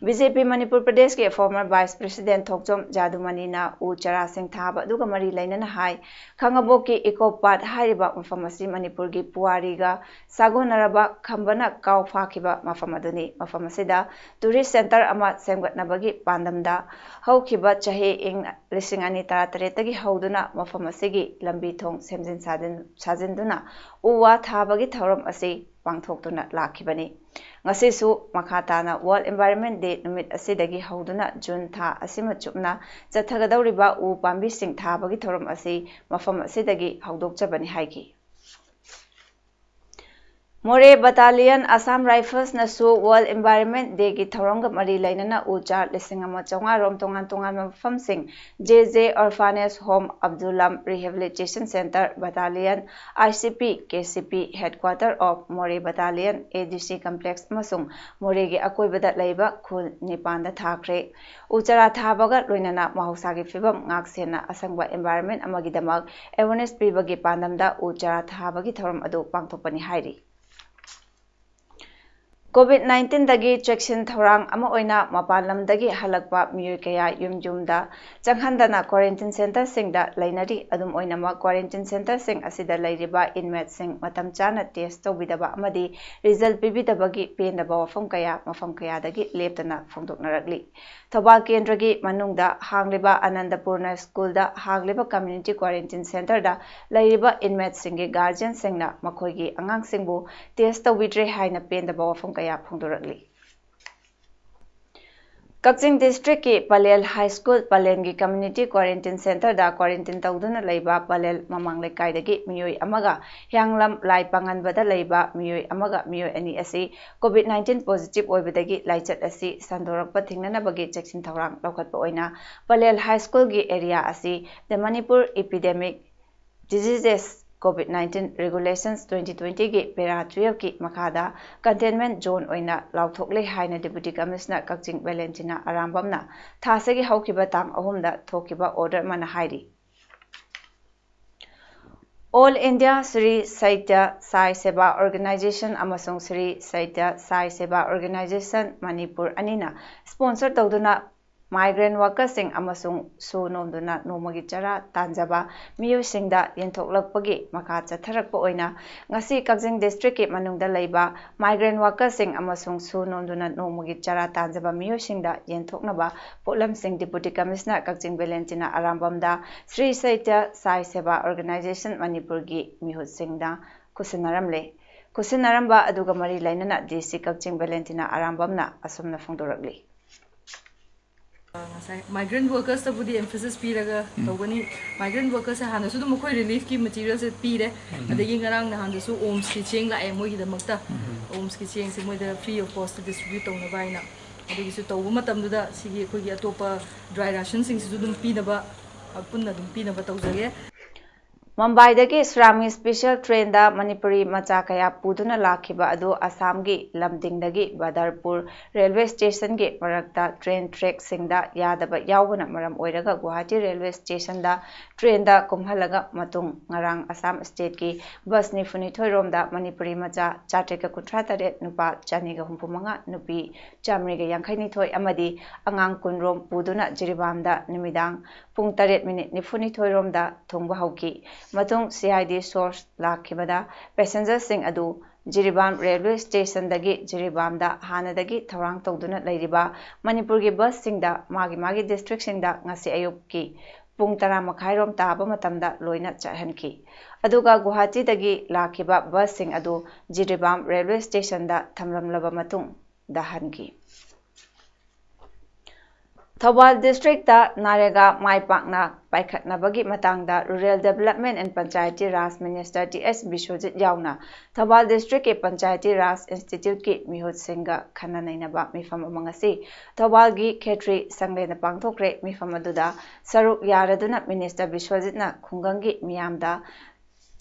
BJP ꯃꯅꯤꯄꯨꯔ ꯄ꯭ꯔꯗꯦꯁꯀꯤ former vice president ꯊꯣꯛꯆꯣꯝ ꯖꯥꯗꯨꯃꯅꯤꯅ ꯎ ꯆꯥꯔꯥꯁꯤꯡ ꯊꯥꯕ ꯑꯗꯨꯒ ꯃꯔꯤ ꯂꯩꯅꯅ ꯍꯥꯏ, ꯈꯥꯉꯕꯣꯛꯀꯤ ꯏꯀꯣ ꯄꯥꯔꯛ ꯍꯥꯏꯔꯤꯕ ꯃꯐꯝ ꯑꯁꯤ ꯃꯅꯤꯄꯨꯔꯒꯤ ꯄꯨꯋꯥꯔꯤꯒ ꯁꯥꯒꯣꯟꯅꯔꯕ ꯈꯝꯕꯅ ꯀꯥꯎ ꯐꯥꯈꯤꯕ ꯃꯐꯝ ꯑꯗꯨꯅꯤ꯫ ꯃꯐꯝ ꯑꯁꯤꯗ tourist centre ꯑꯃ ꯁꯦꯝꯒꯠꯅꯕꯒꯤ ꯄꯥꯟꯗꯝꯗ ꯍꯧꯈꯤꯕ ꯆꯍꯤ ꯏꯪ ꯂꯤꯁꯤꯡ ꯑꯅꯤ ꯇꯔꯥꯇꯔꯦꯠꯇꯒꯤ ꯍꯧꯗꯨꯅ ꯃꯐꯝ ꯑꯁꯤꯒꯤ ꯂꯝꯕꯤ ꯊꯣꯡ ꯁꯦꯝꯖꯤꯟ ꯁꯥꯖꯤꯟ-, ꯁꯥꯖꯤꯟꯗꯨꯅ ꯎ ꯋꯥ ꯊꯥꯕꯒꯤ ꯊꯧꯔꯝ ꯑꯁꯤ ꯄꯥꯡꯊꯣꯛꯇꯨꯅ ꯂꯥꯛꯈꯤꯕꯅꯤ꯫ ꯉꯁꯤꯁꯨ ꯃꯈꯥ ꯇꯥꯅ World Environment Day ꯅꯨꯃꯤꯠ ꯑꯁꯤꯗꯒꯤ ꯍꯧꯗꯨꯅ ꯖꯨꯟ ꯊꯥ ꯑꯁꯤꯃ ꯆꯨꯞꯅ ꯆꯠꯊꯒꯗꯧꯔꯤꯕ ꯎ ꯄꯥꯝꯕꯤꯁꯤꯡ ꯊꯥꯕꯒꯤ ꯊꯧꯔꯝ ꯑꯁꯤ ꯃꯐꯝ ꯑꯁꯤꯗꯒꯤ ꯍꯧꯗꯣꯛꯆꯕꯅꯤ ꯍꯥꯏꯈꯤ꯫ ꯃꯣꯔꯦ ꯕꯇꯥꯂꯤꯌꯟ ꯑꯁꯥꯝ ꯔꯥꯏꯐꯜꯁꯅꯁꯨ ꯋꯥꯔꯜ ꯏꯟꯚꯥꯏꯔꯟꯃꯦꯟꯠ ꯗꯦꯒꯤ ꯊꯧꯔꯝꯒ ꯃꯔꯤ ꯂꯩꯅꯅ ꯎ ꯆꯥꯔ ꯂꯤꯁꯤꯡ ꯑꯃ ꯆꯥꯝꯃꯉꯥ ꯔꯣꯝ ꯇꯣꯉꯥꯟ ꯇꯣꯉꯥꯟꯕ ꯃꯐꯝꯁꯤꯡ, ꯖꯦ ꯖꯦ ꯑꯣꯔꯐꯥꯅꯦꯖ ꯍꯣꯝ, ꯑꯕꯗꯨꯂꯝ rehabilitation centre, battalion, I C P, K C P, headquarter of ꯃꯣꯔꯦ ꯕꯇꯥꯂꯤꯌꯟ, ꯑꯦ ꯗꯤ ꯁꯤ ꯀꯝꯄ꯭ꯂꯦꯛꯁ ꯑꯃꯁꯨꯡ ꯃꯣꯔꯦꯒꯤ ꯑꯀꯣꯏꯕꯗ ꯂꯩꯕ ꯈꯨꯜ ꯅꯤꯄꯥꯟꯗ ꯊꯥꯈ꯭ꯔꯦ꯫ ꯎ ꯆꯥꯔꯥ ꯊꯥꯕꯒ ꯂꯣꯏꯅꯅ ꯃꯍꯧꯁꯥꯒꯤ ꯐꯤꯕꯝ ꯉꯥꯛ ꯁꯦꯟꯅ ꯑꯁꯪꯕ ꯏꯟꯚꯥꯏꯔꯟꯃꯦꯟꯠ ꯑꯃꯒꯤꯗꯃꯛ ꯑꯦꯋꯦꯔꯅꯦꯁ ꯄꯤꯕꯒꯤ ꯄꯥꯟꯗꯝꯗ ꯎ ꯆꯥꯔꯥ ꯊꯥꯕꯒꯤ ꯊꯧꯔꯝ ꯑꯗꯨ ꯄꯥꯡꯊꯣꯛꯄꯅꯤ ꯍꯥꯏꯔꯤ꯫ ꯀꯣꯚꯤꯗ ꯅꯥꯏꯟꯇꯤꯟꯗꯒꯤ ꯆꯦꯛꯁꯤꯟ ꯊꯧꯔꯥꯡ ꯑꯃ ꯑꯣꯏꯅ ꯃꯄꯥꯟ ꯂꯝꯗꯒꯤ ꯍꯜꯂꯛꯄ ꯃꯤꯑꯣꯏ ꯀꯌꯥ ꯌꯨꯝ ꯌꯨꯝꯗ ꯆꯪꯍꯟꯗꯅ ꯀ꯭ꯋꯥꯔꯦꯟꯇꯤꯟ ꯁꯦꯟꯇꯔꯁꯤꯡꯗ ꯂꯩꯅꯔꯤ꯫ ꯑꯗꯨꯝ ꯑꯣꯏꯅꯃꯛ, ꯀ꯭ꯋꯥꯔꯦꯟꯇꯤꯟ ꯁꯦꯟꯇꯔꯁꯤꯡ ꯑꯁꯤꯗ ꯂꯩꯔꯤꯕ ꯏꯟꯃꯦꯠꯁꯤꯡ ꯃꯇꯝ ꯆꯥꯅ ꯇꯦꯁ ꯇꯧꯕꯤꯗꯕ ꯑꯃꯗꯤ ꯔꯤꯖꯜ ꯄꯤꯕꯤꯗꯕꯒꯤ ꯄꯦꯟꯗꯕ ꯋꯥꯐꯝ ꯀꯌꯥ ꯃꯐꯝ ꯀꯌꯥꯗꯒꯤ ꯂꯦꯞꯇꯅ ꯐꯣꯡꯗꯣꯛꯅꯔꯛꯂꯤ꯫ ꯊꯧꯕꯥꯜ ꯀꯦꯟꯗ꯭ꯔꯒꯤ ꯃꯅꯨꯡꯗ ꯍꯥꯡꯂꯤꯕ ꯑꯅꯟꯗꯄꯨꯔꯅ ꯁ꯭ꯀꯨꯜꯗ ꯍꯥꯡꯂꯤꯕ ꯀꯝꯃ꯭ꯌꯨꯅꯤꯇꯤ ꯀ꯭ꯋꯥꯔꯦꯟꯇꯤꯟ ꯁꯦꯟꯇꯔꯗ ꯂꯩꯔꯤꯕ ꯏꯟꯃꯦꯠꯁꯤꯡꯒꯤ ꯒꯥꯔꯖꯤꯌꯟꯁꯤꯡꯅ ꯃꯈꯣꯏꯒꯤ ꯑꯉꯥꯡꯁꯤꯡꯕꯨ ꯇꯦꯁ ꯇꯧꯕꯤꯗ꯭ꯔꯦ ꯍꯥꯏꯅ ꯄꯦꯟꯗꯕ ꯋꯥꯐꯝ ꯀꯌꯥ ꯐꯣꯡꯗꯣꯔꯛꯂꯤ꯫ ꯀꯛꯆꯤꯡ ꯗꯤꯁꯇ꯭ꯔꯤꯛꯀꯤ ꯄꯂꯦꯜ ꯍꯥꯏ ꯁ꯭ꯀꯨꯜ ꯄꯂꯦꯜꯒꯤ ꯀꯝꯃ꯭ꯌꯨꯅꯤꯇꯤ ꯀ꯭ꯋꯥꯔꯦꯟꯇꯤꯟ ꯁꯦꯟꯇꯔꯗ ꯀ꯭ꯋꯥꯔꯦꯟꯇꯤꯟ ꯇꯧꯗꯨꯅ ꯂꯩꯕ ꯄꯂꯦꯜ ꯃꯃꯥꯡ ꯂꯩꯀꯥꯏꯗꯒꯤ ꯃꯤꯑꯣꯏ ꯑꯃꯒ ꯍꯤꯌꯥꯡꯂꯝ ꯂꯥꯏ ꯄꯥꯡꯉꯟꯕꯗ ꯂꯩꯕ ꯃꯤꯑꯣꯏ ꯑꯃꯒ ꯃꯤꯑꯣꯏ ꯑꯅꯤ ꯑꯁꯤ ꯀꯣꯚꯤꯗ ꯅꯥꯏꯟꯇꯤꯟ ꯄꯣꯖꯤꯇꯤꯚ ꯑꯣꯏꯕꯗꯒꯤ ꯂꯥꯏꯆꯠ ꯑꯁꯤ ꯁꯟꯗꯣꯔꯛꯄ ꯊꯤꯡꯅꯅꯕꯒꯤ ꯆꯦꯛꯁꯤꯟ ꯊꯧꯔꯥꯡ ꯂꯧꯈꯠꯄ ꯑꯣꯏꯅ ꯄꯂꯦꯜ ꯍꯥꯏ ꯁ꯭ꯀꯨꯜꯒꯤ ꯑꯦꯔꯤꯌꯥ ꯑꯁꯤ The Manipur Epidemic Diseases COVID nineteen Regulations twenty twenty ꯒꯤ ꯄꯦꯔꯥ ꯇꯨꯌꯦꯜꯐꯀꯤ ꯃꯈꯥꯗ ꯀꯟꯇꯦꯟꯃꯦꯟꯠ ꯖꯣꯟ ꯑꯣꯏꯅ ꯂꯥꯎꯊꯣꯛꯂꯦ ꯍꯥꯏꯅ ꯗꯤꯄꯨꯇꯤ ꯀꯃꯤꯁꯅꯔ ꯀꯛꯆꯤꯡ ꯚꯦꯂꯦꯟꯇꯤꯅꯥ ꯑꯔꯥꯝꯕꯝꯅ ꯊꯥꯁꯤꯒꯤ ꯍꯧꯈꯤꯕ ꯇꯥꯡ ꯑꯍꯨꯝꯗ ꯊꯣꯛꯈꯤꯕ ꯑꯣꯔꯗꯔ ꯑꯃꯅ ꯍꯥꯏꯔꯤ꯫ All India Sri Sahitya Sai Seva Organization ꯑꯃꯁꯨꯡ Sri Sahitya Sai Seva Organization Manipur ꯑꯅꯤꯅ ꯁ꯭ꯄꯣꯟꯁꯔ ꯇꯧꯗꯨꯅ ꯃꯥꯏꯒ꯭ꯔꯦꯟ ꯋꯥꯔꯀꯔꯁꯤꯡ ꯑꯃꯁꯨꯡ ꯁꯨ ꯅꯣꯝꯗꯨꯅ ꯅꯣꯡꯃꯒꯤ ꯆꯔꯥ ꯇꯥꯟꯖꯕ ꯃꯤꯑꯣꯏꯁꯤꯡꯗ ꯌꯦꯟꯊꯣꯛꯂꯛꯄꯒꯤ ꯃꯈꯥ ꯆꯠꯊꯔꯛꯄ ꯑꯣꯏꯅ ꯉꯁꯤ ꯀꯛꯆꯤꯡ ꯗꯤꯁꯇ꯭ꯔꯤꯛꯀꯤ ꯃꯅꯨꯡꯗ ꯂꯩꯕ ꯃꯥꯏꯒ꯭ꯔꯦꯟ ꯋꯥꯔꯀꯔꯁꯤꯡ ꯑꯃꯁꯨꯡ ꯁꯨ ꯅꯣꯝꯗꯨꯅ ꯅꯣꯡꯃꯒꯤ ꯆꯔꯥ ꯇꯥꯟꯖꯕ ꯃꯤꯑꯣꯏꯁꯤꯡꯗ ꯌꯦꯟꯊꯣꯛꯅꯕ ꯄꯣꯠꯂꯝꯁꯤꯡ ꯗꯤꯄꯨꯇꯤ ꯀꯃꯤꯁꯅꯔ ꯀꯛꯆꯤꯡ ꯚꯦꯂꯦꯟꯇꯤꯅꯥ ꯑꯔꯥꯝꯕꯝꯗ ꯁ꯭ꯔꯤ ꯁꯥꯍꯤꯇ꯭ꯌ ꯁꯥꯏ ꯁꯦꯕꯥ ꯑꯣꯔꯒꯅꯥꯏꯖꯦꯁꯟ ꯃꯅꯤꯄꯨꯔꯒꯤ ꯃꯤꯍꯨꯠꯁꯤꯡꯅ ꯈꯨꯠꯁꯤꯟꯅꯔꯝꯂꯦ꯫ ꯈꯨꯠꯁꯤꯟꯅꯔꯝꯕ ꯑꯗꯨꯒ ꯃꯔꯤ ꯂꯩꯅꯅ ꯗꯤ ꯁꯤ ꯀꯛꯆꯤꯡ ꯚꯦꯂꯦꯟꯇꯤꯅꯥ ꯑꯔꯥꯝꯕꯝꯅ ꯑꯁꯨꯝꯅ ꯐꯣꯡꯗꯣꯔꯛꯂꯤ꯫ ꯉꯁꯥꯏ migrant workersꯇꯕꯨꯗꯤ emphasis ꯄꯤꯔꯒ ꯇꯧꯒꯅꯤ꯫ Migrant workersꯁꯦ ꯍꯥꯟꯅꯁꯨ ꯑꯗꯨꯝ ꯑꯩꯈꯣꯏ reliefꯀꯤ materialꯁꯦ ꯄꯤꯔꯦ꯫ ꯑꯗꯒꯤ ꯉꯔꯥꯡ ꯅꯍꯥꯟꯗꯁꯨ OMSꯀꯤ ꯆꯦꯡ ꯂꯥꯛꯑꯦ ꯃꯣꯏꯒꯤꯗꯃꯛꯇ꯫ OMSꯀꯤ ꯆꯦꯡꯁꯦ ꯃꯣꯏꯗ free of cost distribute ꯇꯧꯅꯕ ꯍꯥꯏꯅ꯫ ꯑꯗꯨꯒꯤꯁꯨ ꯇꯧꯕ ꯃꯇꯝꯗꯨꯗ ꯁꯤꯒꯤ ꯑꯩꯈꯣꯏꯒꯤ ꯑꯇꯣꯞꯄ dry rationꯁꯤꯡꯁꯤꯁꯨ ꯑꯗꯨꯝ ꯄꯤꯅꯕ, ꯑ, ꯄꯨꯟꯅ ꯑꯗꯨꯝ ꯄꯤꯅꯕ ꯇꯧꯖꯒꯦ꯫ ꯃꯨꯝꯕꯥꯏꯗꯒꯤ ꯁ꯭ꯔꯥꯃꯤ special trainꯗ ꯃꯅꯤꯄꯨꯔꯤ ꯃꯆꯥ ꯀꯌꯥ ꯄꯨꯗꯨꯅ ꯂꯥꯛꯈꯤꯕ ꯑꯗꯨ ꯑꯁꯥꯝꯒꯤ ꯂꯝꯗꯤꯡꯗꯒꯤ ꯕꯗꯔꯄꯨꯔ railway stationꯒꯤ ꯃꯔꯛꯇ train trackꯁꯤꯡꯗ ꯌꯥꯗꯕ ꯌꯥꯎꯕꯅ ꯃꯔꯝ ꯑꯣꯏꯔꯒ ꯒꯨꯋꯥꯍꯥꯇꯤ railway stationꯗ trainꯗ ꯀꯨꯝꯍꯜꯂꯒ ꯃꯇꯨꯡ ꯉꯔꯥꯡ ꯑꯁꯥꯝ stateꯀꯤ bus ꯅꯤꯐꯨꯅꯤꯊꯣꯏ ꯔꯣꯝꯗ ꯃꯅꯤꯄꯨꯔꯤ ꯃꯆꯥ ꯆꯥꯇ꯭ꯔꯦꯠꯀ ꯀꯨꯟꯊ꯭ꯔꯥ ꯇꯔꯦꯠ, ꯅꯨꯄꯥ ꯆꯅꯤꯒ ꯍꯨꯝꯐꯨ ꯃꯉꯥ, ꯅꯨꯄꯤ ꯆꯥꯃꯔꯤꯒ ꯌꯥꯡꯈꯩ ꯅꯤꯊꯣꯏ ꯑꯃꯗꯤ ꯑꯉꯥꯡ ꯀꯨꯟ ꯔꯣꯝ ꯄꯨꯗꯨꯅ ꯖꯤꯔꯤꯕꯥꯝꯗ ꯅꯨꯃꯤꯗꯥꯡ ꯄꯨꯡ ꯇꯔꯦꯠ ꯃꯤꯅꯤꯠ ꯅꯤꯐꯨꯅꯤꯊꯣꯏ ꯔꯣꯝꯗ ꯊꯨꯡꯕ ꯍꯧꯈꯤ꯫ ꯃꯇꯨꯡ CID source ꯂꯥꯛꯈꯤꯕꯗ passengerꯁꯤꯡ ꯑꯗꯨ ꯖꯤꯔꯤꯕꯥꯝ railway stationꯗꯒꯤ ꯖꯤꯔꯤꯕꯥꯝꯗ ꯍꯥꯟꯅꯗꯒꯤ ꯊꯧꯔꯥꯡ ꯇꯧꯗꯨꯅ ꯂꯩꯔꯤꯕ ꯃꯅꯤꯄꯨꯔꯒꯤ busꯁꯤꯡꯗ ꯃꯥꯒꯤ ꯃꯥꯒꯤ districtꯁꯤꯡꯗ ꯉꯁꯤ ꯑꯌꯨꯛꯀꯤ ꯄꯨꯡ ꯇꯔꯥ ꯃꯈꯥꯏꯔꯣꯝ ꯇꯥꯕ ꯃꯇꯝꯗ ꯂꯣꯏꯅ ꯆꯠꯍꯟꯈꯤ꯫ ꯑꯗꯨꯒ ꯒꯨꯋꯥꯍꯥꯇꯤꯗꯒꯤ ꯂꯥꯛꯈꯤꯕ busꯁꯤꯡ ꯑꯗꯨ ꯖꯤꯔꯤꯕꯥꯝ railway stationꯗ ꯊꯝꯂꯝꯂꯕ ꯃꯇꯨꯡꯗ ꯍꯟꯈꯤ꯫ ꯊꯧꯕꯥꯜ districtꯇ ꯅꯔꯦꯒꯥ ꯃꯥꯏ ꯄꯥꯛꯅ ꯄꯥꯏꯈꯠꯅꯕꯒꯤ ꯃꯇꯥꯡꯗ Rural Development and Panchayati Raj Minister T S Biswajit ꯌꯥꯎꯅ ꯊꯧꯕꯥꯜ districtꯀꯤ Panchayati Raj Instituteꯀꯤ ꯃꯤꯍꯨꯠꯁꯤꯡꯒ ꯈꯟꯅ ꯅꯩꯅꯕ ꯃꯤꯐꯝ ꯑꯃ ꯉꯁꯤ ꯊꯧꯕꯥꯜꯒꯤ ꯈꯦꯇ꯭ꯔꯤ ꯁꯪꯂꯦꯟꯗ ꯄꯥꯡꯊꯣꯛꯈ꯭ꯔꯦ꯫ ꯃꯤꯐꯝ ꯑꯗꯨꯗ ꯁꯔꯨꯛ ꯌꯥꯔꯗꯨꯅ Minister ꯕꯤꯁ꯭ꯋꯖꯤꯠꯅ ꯈꯨꯡꯒꯪꯒꯤ ꯃꯤꯌꯥꯝꯗ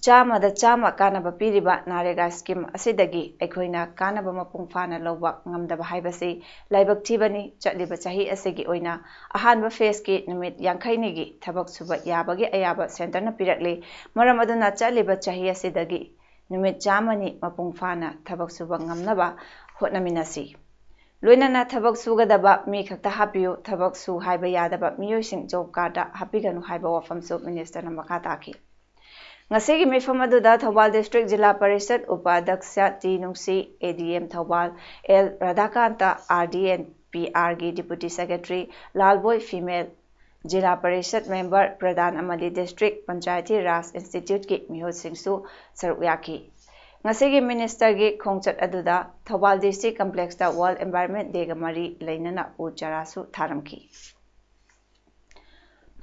ꯆꯥꯝꯃꯗ ꯆꯥꯝꯃ ꯀꯥꯟꯅꯕ ꯄꯤꯔꯤꯕ ꯅꯔꯦꯒꯥ scheme ꯑꯁꯤꯗꯒꯤ ꯑꯩꯈꯣꯏꯅ ꯀꯥꯟꯅꯕ ꯃꯄꯨꯡ ꯐꯥꯅ ꯂꯧꯕ ꯉꯝꯗꯕ ꯍꯥꯏꯕꯁꯤ ꯂꯥꯏꯕꯛ ꯊꯤꯕꯅꯤ꯫ ꯆꯠꯂꯤꯕ ꯆꯍꯤ ꯑꯁꯤꯒꯤ ꯑꯣꯏꯅ ꯑꯍꯥꯟꯕ phaseꯀꯤ ꯅꯨꯃꯤꯠ ꯌꯥꯡꯈꯩꯅꯤꯒꯤ ꯊꯕꯛ ꯁꯨꯕ ꯌꯥꯕꯒꯤ ꯑꯌꯥꯕ centreꯅ ꯄꯤꯔꯛꯂꯤ꯫ ꯃꯔꯝ ꯑꯗꯨꯅ ꯆꯠꯂꯤꯕ ꯆꯍꯤ ꯑꯁꯤꯗꯒꯤ ꯅꯨꯃꯤꯠ ꯆꯥꯝꯃꯅꯤ ꯃꯄꯨꯡ ꯐꯥꯅ ꯊꯕꯛ ꯁꯨꯕ ꯉꯝꯅꯕ ꯍꯣꯠꯅꯃꯤꯟꯅꯁꯤ꯫ ꯂꯣꯏꯅꯅ ꯊꯕꯛ ꯁꯨꯒꯗꯕ ꯃꯤ ꯈꯛꯇ ꯍꯥꯞꯄꯤꯌꯨ꯫ ꯊꯕꯛ ꯁꯨ ꯍꯥꯏꯕ ꯌꯥꯗꯕ ꯃꯤꯑꯣꯏꯁꯤꯡ job cardꯇ ꯍꯥꯞꯄꯤꯒꯅꯨ ꯍꯥꯏꯕ ꯋꯥꯐꯝꯁꯨ Ministerꯅ ꯃꯈꯥ ꯇꯥꯈꯤ꯫ ꯉꯁꯤꯒꯤ ꯃꯤꯐꯝ ꯑꯗꯨꯗ ꯊꯧꯕꯥꯜ district ꯖꯤꯂꯥ ꯄꯔꯤꯁꯠ ꯎꯄꯥꯙ꯭ꯌꯛꯁ ꯇꯤ ꯅꯨꯡꯁꯤ, ADM ꯊꯧꯕꯥꯜ, ꯑꯦꯜ ꯔꯥꯙꯥꯀꯥꯟꯇ, RDNPRꯒꯤ deputy secretary, Lalboi Phimel, zila parishad member, pradhan ꯑꯃꯗꯤ district Panchayati Raj Instituteꯀꯤ ꯃꯤꯍꯨꯠꯁꯤꯡꯁꯨ ꯁꯔꯨꯛ ꯌꯥꯈꯤ꯫ ꯉꯁꯤꯒꯤ ꯃꯤꯅꯤꯁꯇꯔꯒꯤ ꯈꯣꯡꯆꯠ ꯑꯗꯨꯗ ꯊꯧꯕꯥꯜ ꯗꯤ ꯁꯤ ꯀꯝꯄ꯭ꯂꯦꯛꯁꯇ ꯋꯥꯔꯜ ꯑꯦꯟꯚꯥꯏꯔꯟꯃꯦꯟ ꯗꯦꯒ ꯃꯔꯤ ꯂꯩꯅꯅ ꯎ ꯆꯥꯔꯥꯁꯨ ꯊꯥꯔꯝꯈꯤ꯫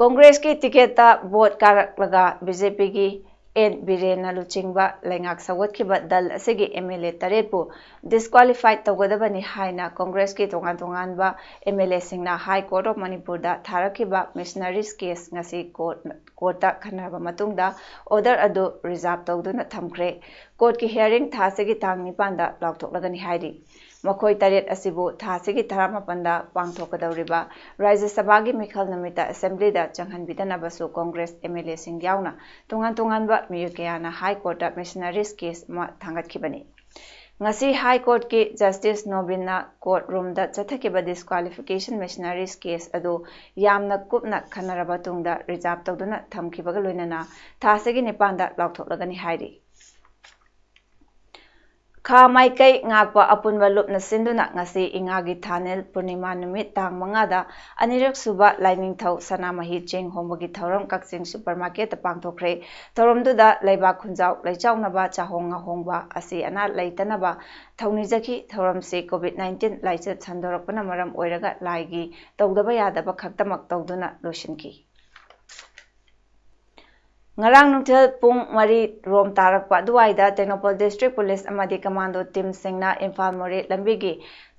ꯀꯣꯡꯒ꯭ꯔꯦꯁꯀꯤ ꯇꯤꯀꯦꯠꯇ ꯚꯣꯠ ꯀꯥꯔꯛꯂꯒ ꯕꯤ ꯖꯦ ꯄꯤꯒꯤ ꯑꯦꯟ ꯕꯤꯔꯦꯟꯅ ꯂꯨꯆꯤꯡꯕ ꯂꯩꯉꯥꯛ ꯁꯧꯒꯠꯈꯤꯕ ꯗꯜ ꯑꯁꯤꯒꯤ ꯑꯦꯝ ꯑꯦꯜ ꯑꯦ ꯇꯔꯦꯠꯄꯨ ꯗꯤꯁꯀ꯭ꯋꯥꯂꯤꯐꯥꯏ ꯇꯧꯒꯗꯕꯅꯤ ꯍꯥꯏꯅ ꯀꯣꯡꯒ꯭ꯔꯦꯁꯀꯤ ꯇꯣꯉꯥꯟ ꯇꯣꯉꯥꯟꯕ ꯑꯦꯝ ꯑꯦꯜ ꯑꯦꯁꯤꯡꯅ ꯍꯥꯏ ꯀꯣꯔꯠ ꯑꯣꯐ ꯃꯅꯤꯄꯨꯔꯗ ꯊꯥꯔꯛꯈꯤꯕ ꯃꯤꯁꯅꯔꯤꯁ ꯀꯦꯁ ꯉꯁꯤ ꯀꯣꯔꯠ, ꯀꯣꯔꯠꯇ ꯈꯟꯅꯔꯕ ꯃꯇꯨꯡꯗ ꯑꯣꯔꯗꯔ ꯑꯗꯨ ꯔꯤꯖꯥꯔꯚ ꯇꯧꯗꯨꯅ ꯊꯝꯈ꯭ꯔꯦ꯫ ꯀꯣꯔꯠꯀꯤ ꯍꯤꯌꯥꯔꯤꯡ ꯊꯥ ꯑꯁꯤꯒꯤ ꯇꯥꯡ ꯅꯤꯄꯥꯟꯗ ꯂꯥꯎꯊꯣꯛꯂꯒꯅꯤ ꯍꯥꯏꯔꯤ꯫ ꯃꯈꯣꯏ ꯇꯔꯦꯠ ꯑꯁꯤꯕꯨ ꯊꯥ ꯑꯁꯤꯒꯤ ꯇꯔꯥꯃꯥꯄꯟꯗ ꯄꯥꯡꯊꯣꯛꯀꯗꯧꯔꯤꯕ ꯔꯥꯖ꯭ꯌ ꯁꯚꯥꯒꯤ ꯃꯤꯈꯜ ꯅꯨꯃꯤꯠꯇ ꯑꯦꯁꯦꯝꯕ꯭ꯂꯤꯗ ꯆꯪꯍꯟꯕꯤꯗꯅꯕꯁꯨ ꯀꯣꯡꯒ꯭ꯔꯦꯁ ꯑꯦꯝ ꯑꯦꯜ ꯑꯦꯁꯤꯡ ꯌꯥꯎꯅ ꯇꯣꯉꯥꯟ ꯇꯣꯉꯥꯟꯕ ꯃꯤꯑꯣꯏ ꯀꯌꯥꯅ ꯍꯥꯏ ꯀꯣꯔꯠꯇ ꯃꯤꯁꯅꯔꯤꯁ ꯀꯦꯁ ꯑꯃ ꯊꯥꯡꯒꯠꯈꯤꯕꯅꯤ꯫ ꯉꯁꯤ ꯍꯥꯏ ꯀꯣꯔꯠꯀꯤ ꯖꯁꯇꯤꯁ ꯅꯣꯕꯤꯟꯅ ꯀꯣꯔꯠ ꯔꯨꯝꯗ ꯆꯠꯊꯈꯤꯕ ꯗꯤꯁꯀ꯭ꯋꯥꯂꯤꯐꯤꯀꯦꯁꯟ ꯃꯤꯁꯅꯔꯤꯁ ꯀꯦꯁ ꯑꯗꯨ ꯌꯥꯝꯅ ꯀꯨꯞꯅ ꯈꯟꯅꯔꯕ ꯇꯨꯡꯗ ꯔꯤꯖꯥꯔꯚ ꯇꯧꯗꯨꯅ ꯊꯝꯈꯤꯕꯒ ꯂꯣꯏꯅꯅ ꯊꯥ ꯑꯁꯤꯒꯤ ꯅꯤꯄꯥꯟꯗ ꯂꯥꯎꯊꯣꯛꯂꯒꯅꯤ ꯍꯥꯏꯔꯤ꯫ ꯈꯥ ꯃꯥꯏꯀꯩ ꯉꯥꯛꯄ ꯑꯄꯨꯟꯕ ꯂꯨꯞꯅ ꯁꯤꯟꯗꯨꯅ ꯉꯁꯤ ꯏꯉꯥꯒꯤ ꯊꯥꯅꯤꯜ ꯄꯨꯔꯅꯤꯃꯥ ꯅꯨꯃꯤꯠ ꯇꯥꯡ ꯃꯉꯥꯗ ꯑꯅꯤꯔꯛ ꯁꯨꯕ ꯂꯥꯏꯅꯤꯡꯊꯧ ꯁꯅꯥꯃꯍꯤ ꯆꯦꯡ ꯍꯣꯡꯕꯒꯤ ꯊꯧꯔꯝ ꯀꯛꯆꯤꯡ ꯁꯨꯄꯔ ꯃꯥꯔꯀꯦꯠꯇ ꯄꯥꯡꯊꯣꯛꯈ꯭ꯔꯦ꯫ ꯊꯧꯔꯝꯗꯨꯗ ꯂꯩꯕꯥꯛ ꯈꯨꯟꯖꯥꯎ ꯂꯩꯆꯥꯎꯅꯕ ꯆꯥꯍꯣꯡ ꯉꯥꯍꯣꯡꯕ ꯑꯁꯤ ꯑꯅꯥ ꯂꯩꯇꯅꯕ ꯊꯧꯅꯤꯖꯈꯤ꯫ ꯊꯧꯔꯝꯁꯤ ꯀꯣꯚꯤꯗ ꯅꯥꯏꯟꯇꯤꯟ ꯂꯥꯏꯆꯠ ꯁꯟꯗꯣꯔꯛꯄꯅ ꯃꯔꯝ ꯑꯣꯏꯔꯒ ꯂꯥꯏꯒꯤ ꯇꯧꯗꯕ ꯌꯥꯗꯕ ꯈꯛꯇꯃꯛ ꯇꯧꯗꯨꯅ ꯂꯣꯏꯁꯤꯟꯈꯤ꯫ ꯉꯔꯥꯡ ꯅꯨꯡꯊꯤꯜ ꯄꯨꯡ ꯃꯔꯤ ꯔꯣꯝ ꯇꯥꯔꯛꯄ ꯑꯗꯨꯋꯥꯏꯗ ꯇꯦꯡꯅꯧꯄꯜ ꯗꯤꯁꯇ꯭ꯔꯤꯛ ꯄꯨꯂꯤꯁ ꯑꯃꯗꯤ ꯀꯃꯥꯟꯗꯣ ꯇꯤꯝꯁꯤꯡꯅ ꯏꯝꯐꯥꯜ ꯃꯣꯔꯦ ꯂꯝꯕꯤꯒꯤ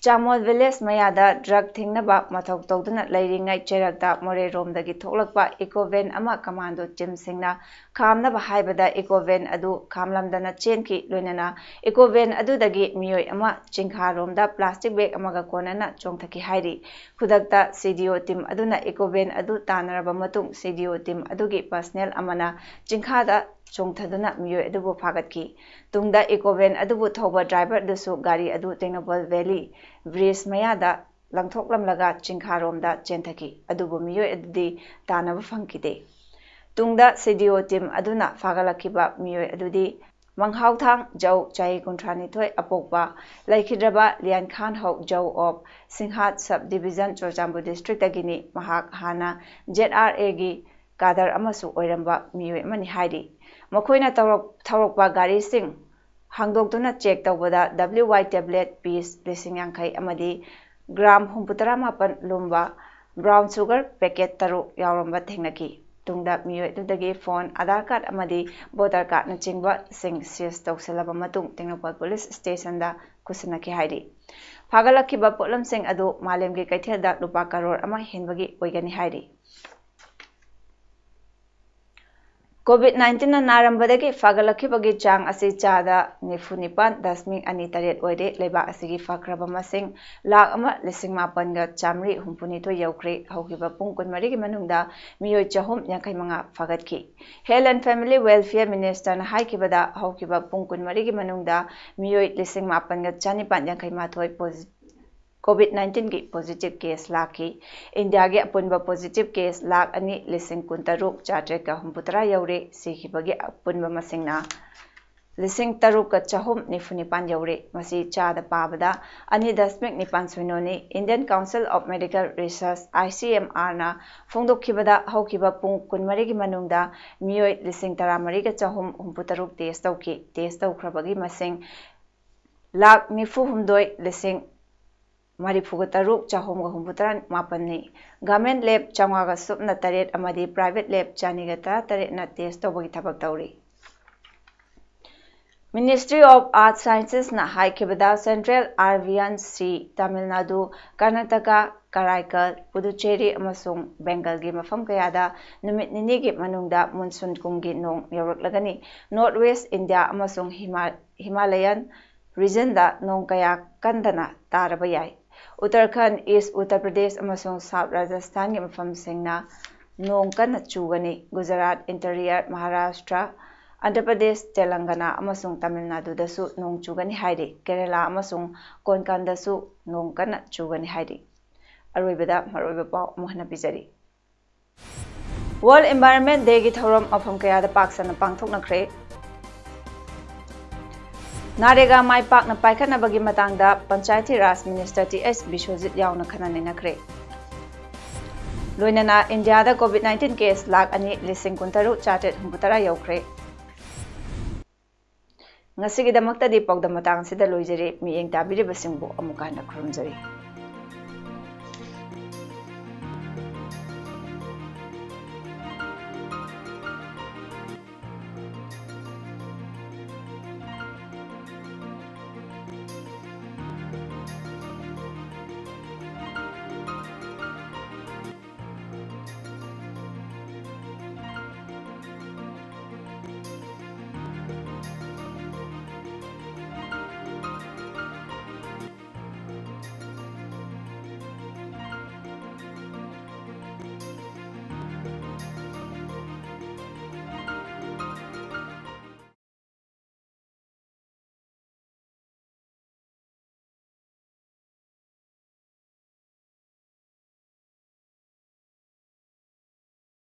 ꯆꯥꯃꯣꯜ ꯚꯤꯂꯦꯖ ꯃꯌꯥꯗ ꯗ꯭ꯔꯒ ꯊꯤꯡꯅꯕ ꯃꯊꯧ ꯇꯧꯗꯨꯅ ꯂꯩꯔꯤꯉꯩ ꯆꯩꯔꯛꯇ ꯃꯣꯔꯦꯔꯣꯝꯗꯒꯤ ꯊꯣꯛꯂꯛꯄ ꯏꯀꯣ ꯚꯦꯟ ꯑꯃ ꯀꯃꯥꯟꯗꯣ ꯇꯤꯝꯁꯤꯡꯅ ꯈꯥꯝꯅꯕ ꯍꯥꯏꯕꯗ ꯏꯀꯣ ꯚꯦꯟ ꯑꯗꯨ ꯈꯥꯝꯂꯝꯗꯅ ꯆꯦꯟꯈꯤ꯫ ꯂꯣꯏꯅꯅ ꯏꯀꯣ ꯚꯦꯟ ꯑꯗꯨꯗꯒꯤ ꯃꯤꯑꯣꯏ ꯑꯃ ꯆꯤꯡꯈꯥꯔꯣꯝꯗ ꯄ꯭ꯂꯥꯁꯇꯤꯛ ꯕꯦꯒ ꯑꯃꯒ ꯀꯣꯟꯅꯅ ꯆꯣꯡꯊꯈꯤ ꯍꯥꯏꯔꯤ꯫ ꯈꯨꯗꯛꯇ ꯁꯤ ꯗꯤ ꯑꯣ ꯇꯤꯝ ꯑꯗꯨꯅ ꯏꯀꯣ ꯚꯦꯟ ꯑꯗꯨ ꯇꯥꯟꯅꯔꯕ ꯃꯇꯨꯡ ꯁꯤ ꯗꯤ ꯑꯣ ꯇꯤꯝ ꯑꯗꯨꯒꯤ ꯄꯔꯁꯅꯦꯜ ꯑꯃꯅ ꯆꯤꯡꯈꯥꯗ ꯆꯣꯡꯊꯗꯨꯅ ꯃꯤꯑꯣꯏ ꯑꯗꯨꯕꯨ ꯐꯥꯒꯠꯈꯤ꯫ ꯇꯨꯡꯗ ꯏꯀꯣ ꯚꯦꯟ ꯑꯗꯨꯕꯨ ꯊꯧꯕ ꯗ꯭ꯔꯥꯏꯚꯔ ꯑꯗꯨꯁꯨ ꯒꯥꯔꯤ ꯑꯗꯨ ꯇꯦꯡꯅꯧꯄꯜ ꯚꯦꯂꯤ ꯕ꯭ꯔꯤꯖ ꯃꯌꯥꯗ ꯂꯪꯊꯣꯛꯂꯝꯂꯒ ꯆꯤꯡꯈꯥꯔꯣꯝꯗ ꯆꯦꯟꯊꯈꯤ꯫ ꯑꯗꯨꯕꯨ ꯃꯤꯑꯣꯏ ꯑꯗꯨꯗꯤ ꯇꯥꯟꯅꯕ ꯐꯪꯈꯤꯗꯦ꯫ ꯇꯨꯡꯗ ꯁꯤ ꯗꯤ ꯑꯣ ꯇꯤꯝ ꯑꯗꯨꯅ ꯐꯥꯒꯠꯂꯛꯈꯤꯕ ꯃꯤꯑꯣꯏ ꯑꯗꯨꯗꯤ ꯃꯪꯍꯥꯎꯊꯥꯡ ꯖꯧ, ꯆꯍꯤ ꯀꯨꯟꯊ꯭ꯔꯥ ꯅꯤꯊꯣꯏ ꯑꯄꯣꯛꯄ, ꯂꯩꯈꯤꯗ꯭ꯔꯕ ꯂꯤꯌꯥꯟꯈꯥꯟ ꯍꯧ ꯖꯧ ꯑꯣꯐ ꯁꯤꯡꯍꯥꯠ ꯁꯕ ꯗꯤꯕꯤꯖꯟ, ꯆꯨꯔꯆꯥꯟꯄꯨꯔ ꯗꯤꯁꯇ꯭ꯔꯤꯛꯇꯒꯤꯅꯤ꯫ ꯃꯍꯥꯛ ꯍꯥꯟꯅ ꯖꯦꯗ ꯑꯥꯔ ꯑꯦꯒꯤ ꯀꯥꯗꯔ ꯑꯃꯁꯨ ꯑꯣꯏꯔꯝꯕ ꯃꯤꯑꯣꯏ ꯑꯃꯅꯤ ꯍꯥꯏꯔꯤ꯫ ꯃꯈꯣꯏꯅ ꯇꯧꯔꯛ-, ꯊꯧꯔꯛꯄ ꯒꯥꯔꯤꯁꯤꯡ ꯍꯥꯡꯗꯣꯛꯇꯨꯅ ꯆꯦꯛ ꯇꯧꯕꯗ W Y tablet piece ꯂꯤꯁꯤꯡ ꯌꯥꯡꯈꯩ ꯑꯃꯗꯤ gram ꯍꯨꯝꯐꯨ ꯇꯔꯥ ꯃꯥꯄꯟ ꯂꯨꯝꯕ brown sugar packet ꯇꯔꯨꯛ ꯌꯥꯎꯔꯝꯕ ꯊꯦꯡꯅꯈꯤ꯫ ꯇꯨꯡꯗ ꯃꯤꯑꯣꯏ ꯑꯗꯨꯗꯒꯤ phone, Aadhaar card ꯑꯃꯗꯤ voter cardꯅꯆꯤꯡꯕꯁꯤꯡ seize ꯇꯧꯁꯤꯜꯂꯕ ꯃꯇꯨꯡ ꯇꯦꯡꯅꯧꯄꯜ police stationꯗ ꯈꯨꯠꯁꯤꯟꯅꯈꯤ ꯍꯥꯏꯔꯤ꯫ ꯐꯥꯒꯠꯂꯛꯈꯤꯕ ꯄꯣꯠꯂꯝꯁꯤꯡ ꯑꯗꯨ ꯃꯥꯂꯦꯝꯒꯤ ꯀꯩꯊꯦꯜꯗ ꯂꯨꯄꯥ ꯀꯔꯣꯔ ꯑꯃ ꯍꯦꯟꯕꯒꯤ ꯑꯣꯏꯒꯅꯤ ꯍꯥꯏꯔꯤ꯫ COVID nineteenꯅ ꯅꯥꯔꯝꯕꯗꯒꯤ ꯐꯒꯠꯂꯛꯈꯤꯕꯒꯤ ꯆꯥꯡ ꯑꯁꯤ ꯆꯥꯗ ꯅꯤꯐꯨ ꯅꯤꯄꯥꯟ ꯗꯁꯃꯤꯛ ꯑꯅꯤ ꯇꯔꯦꯠ ꯑꯣꯏꯔꯦ꯫ ꯂꯩꯕꯥꯛ ꯑꯁꯤꯒꯤ ꯐꯈ꯭ꯔꯕ ꯃꯁꯤꯡ ꯂꯥꯈ ꯑꯃ ꯂꯤꯁꯤꯡ ꯃꯥꯄꯟꯒ ꯆꯥꯃꯔꯤ ꯍꯨꯝꯐꯨꯅꯤꯊꯣꯏ ꯌꯧꯈ꯭ꯔꯦ꯫ ꯍꯧꯈꯤꯕ ꯄꯨꯡ ꯀꯨꯟꯃꯔꯤꯒꯤ ꯃꯅꯨꯡꯗ ꯃꯤꯑꯣꯏ ꯆꯍꯨꯝ ꯌꯥꯡꯈꯩ ꯃꯉꯥ ꯐꯒꯠꯈꯤ꯫ Health and Family Welfare Ministerꯅ ꯍꯥꯏꯈꯤꯕꯗ, ꯍꯧꯈꯤꯕ ꯄꯨꯡ ꯀꯨꯟꯃꯔꯤꯒꯤ ꯃꯅꯨꯡꯗ ꯃꯤꯑꯣꯏ ꯂꯤꯁꯤꯡ ꯃꯥꯄꯟꯒ ꯆꯥꯅꯤꯄꯥꯟ ꯌꯥꯡꯈꯩ ꯃꯥꯊꯣꯏ ꯄꯣꯖꯤ-, COVID nineteenꯒꯤ positive case ꯂꯥꯛꯈꯤ꯫ ꯏꯟꯗꯤꯌꯥꯒꯤ ꯑꯄꯨꯟꯕ positive case ꯂꯥꯈ ꯑꯅꯤ ꯂꯤꯁꯤꯡ ꯀꯨꯟꯇꯔꯨꯛ ꯆꯥꯇ꯭ꯔꯦꯠꯀ ꯍꯨꯝꯐꯨꯇꯔꯥ ꯌꯧꯔꯦ꯫ ꯁꯤꯈꯤꯕꯒꯤ ꯑꯄꯨꯟꯕ ꯃꯁꯤꯡꯅ ꯂꯤꯁꯤꯡ ꯇꯔꯨꯛꯀ ꯆꯍꯨꯝ ꯅꯤꯐꯨ ꯅꯤꯄꯥꯟ ꯌꯧꯔꯦ꯫ ꯃꯁꯤ ꯆꯥꯗ ꯄꯥꯕꯗ ꯑꯅꯤ ꯗꯁꯃꯤꯛ ꯅꯤꯄꯥꯟ ꯁꯤꯅꯣꯅꯤ꯫ Indian Council of Medical Research, ICMRꯅ ꯐꯣꯡꯗꯣꯛꯈꯤꯕꯗ, ꯍꯧꯈꯤꯕ ꯄꯨꯡ ꯀꯨꯟꯃꯔꯤꯒꯤ ꯃꯅꯨꯡꯗ ꯃꯤꯑꯣꯏ ꯂꯤꯁꯤꯡ ꯇꯔꯥꯃꯔꯤꯒ ꯆꯍꯨꯝ ꯍꯨꯝꯐꯨꯇꯔꯨꯛ test ꯇꯧꯈꯤ꯫ Test ꯇꯧꯈ꯭ꯔꯕꯒꯤ ꯃꯁꯤꯡ ꯂꯥꯈ ꯅꯤꯐꯨ ꯍꯨꯝꯗꯣꯏ ꯂꯤꯁꯤꯡ ꯃꯔꯤꯐꯨꯒ ꯇꯔꯨꯛ ꯆꯍꯨꯝꯒ ꯍꯨꯝꯐꯨꯇꯔꯥ ꯃꯥꯄꯟꯅꯤ꯫ Government lab ꯆꯥꯝꯃꯉꯥꯒ ꯁꯨꯞꯅ ꯇꯔꯦꯠ ꯑꯃꯗꯤ private lab ꯆꯅꯤꯒ ꯇꯔꯥꯇꯔꯦꯠꯅ test ꯇꯧꯕꯒꯤ ꯊꯕꯛ ꯇꯧꯔꯤ꯫ Ministry of Earth Sciences ꯅ ꯍꯥꯏꯈꯤꯕꯗ, Central Arabian Sea, Tamil Nadu, Karnataka, ꯀꯔꯥꯏꯀꯜ, Puducherry ꯑꯃꯁꯨꯡ ꯕꯦꯡꯒꯜꯒꯤ ꯃꯐꯝ ꯀꯌꯥꯗ ꯅꯨꯃꯤꯠ ꯅꯤꯅꯤꯒꯤ ꯃꯅꯨꯡꯗ monsoon ꯀꯨꯝꯒꯤ ꯅꯣꯡ ꯌꯧꯔꯛꯂꯒꯅꯤ꯫ North West India ꯑꯃꯁꯨꯡ ꯍꯤꯃꯥ-, Himalayan regionꯗ ꯅꯣꯡ ꯀꯌꯥ ꯀꯟꯗꯅ ꯇꯥꯔꯕ ꯌꯥꯏ꯫ ꯎꯠꯇꯔꯈꯟꯗ, East Uttar Pradesh ꯑꯃꯁꯨꯡ South Rajasthanꯒꯤ ꯃꯐꯝꯁꯤꯡꯅ ꯅꯣꯡ ꯀꯟꯅ ꯆꯨꯒꯅꯤ꯫ ꯒꯨꯖꯔꯥꯠ, Interior Maharashtra, ꯑꯟꯙ꯭ꯔ ꯄ꯭ꯔꯗꯦꯁ, ꯇꯦꯂꯪꯒꯅꯥ ꯑꯃꯁꯨꯡ ꯇꯥꯃꯤꯜ ꯅꯥꯗꯨꯗꯁꯨ ꯅꯣꯡ ꯆꯨꯒꯅꯤ ꯍꯥꯏꯔꯤ꯫ ꯀꯦꯔꯦꯂꯥ ꯑꯃꯁꯨꯡ ꯀꯣꯟꯀꯥꯟꯗꯁꯨ ꯅꯣꯡ ꯀꯟꯅ ꯆꯨꯒꯅꯤ ꯍꯥꯏꯔꯤ꯫ ꯑꯔꯣꯏꯕꯗ ꯃꯔꯨꯑꯣꯏꯕ ꯄꯥꯎ ꯑꯃꯨꯛ ꯍꯟꯅ ꯄꯤꯖꯔꯤ꯫ World Environment Dayꯒꯤ ꯊꯧꯔꯝ ꯃꯐꯝ ꯀꯌꯥꯗ ꯄꯥꯛ ꯁꯟꯅ ꯄꯥꯡꯊꯣꯛꯅꯈ꯭ꯔꯦ꯫ ꯅꯥꯔꯦꯒꯥ ꯃꯥꯏ ꯄꯥꯛꯅ ꯄꯥꯏꯈꯠꯅꯕꯒꯤ ꯃꯇꯥꯡꯗ ꯄꯟꯆꯥꯌꯇꯤ ꯔꯥꯖ ꯃꯤꯅꯤꯁꯇꯔ ꯇꯤ ꯑꯦꯁ ꯕꯤꯁ꯭ꯋꯖꯤꯠ ꯌꯥꯎꯅ ꯈꯟꯅ ꯅꯩꯅꯈ꯭ꯔꯦ꯫ ꯂꯣꯏꯅꯅ ꯏꯟꯗꯤꯌꯥꯗ COVID nineteen case ꯂꯥꯈ ꯑꯅꯤ ꯂꯤꯁꯤꯡ ꯀꯨꯟꯇꯔꯨꯛ ꯆꯥꯇ꯭ꯔꯦꯠ ꯍꯨꯝꯐꯨꯇꯔꯥ ꯌꯧꯈ꯭ꯔꯦ꯫ ꯉꯁꯤꯒꯤꯗꯃꯛꯇꯗꯤ ꯄꯥꯎꯗꯝ ꯃꯇꯥꯡ ꯑꯁꯤꯗ ꯂꯣꯏꯖꯔꯦ꯫ ꯃꯤꯠꯌꯦꯡ ꯇꯥꯕꯤꯔꯤꯕꯁꯤꯡꯕꯨ ꯑꯃꯨꯛꯀ ꯍꯟꯅ ꯈꯨꯔꯨꯝꯖꯔꯤ꯫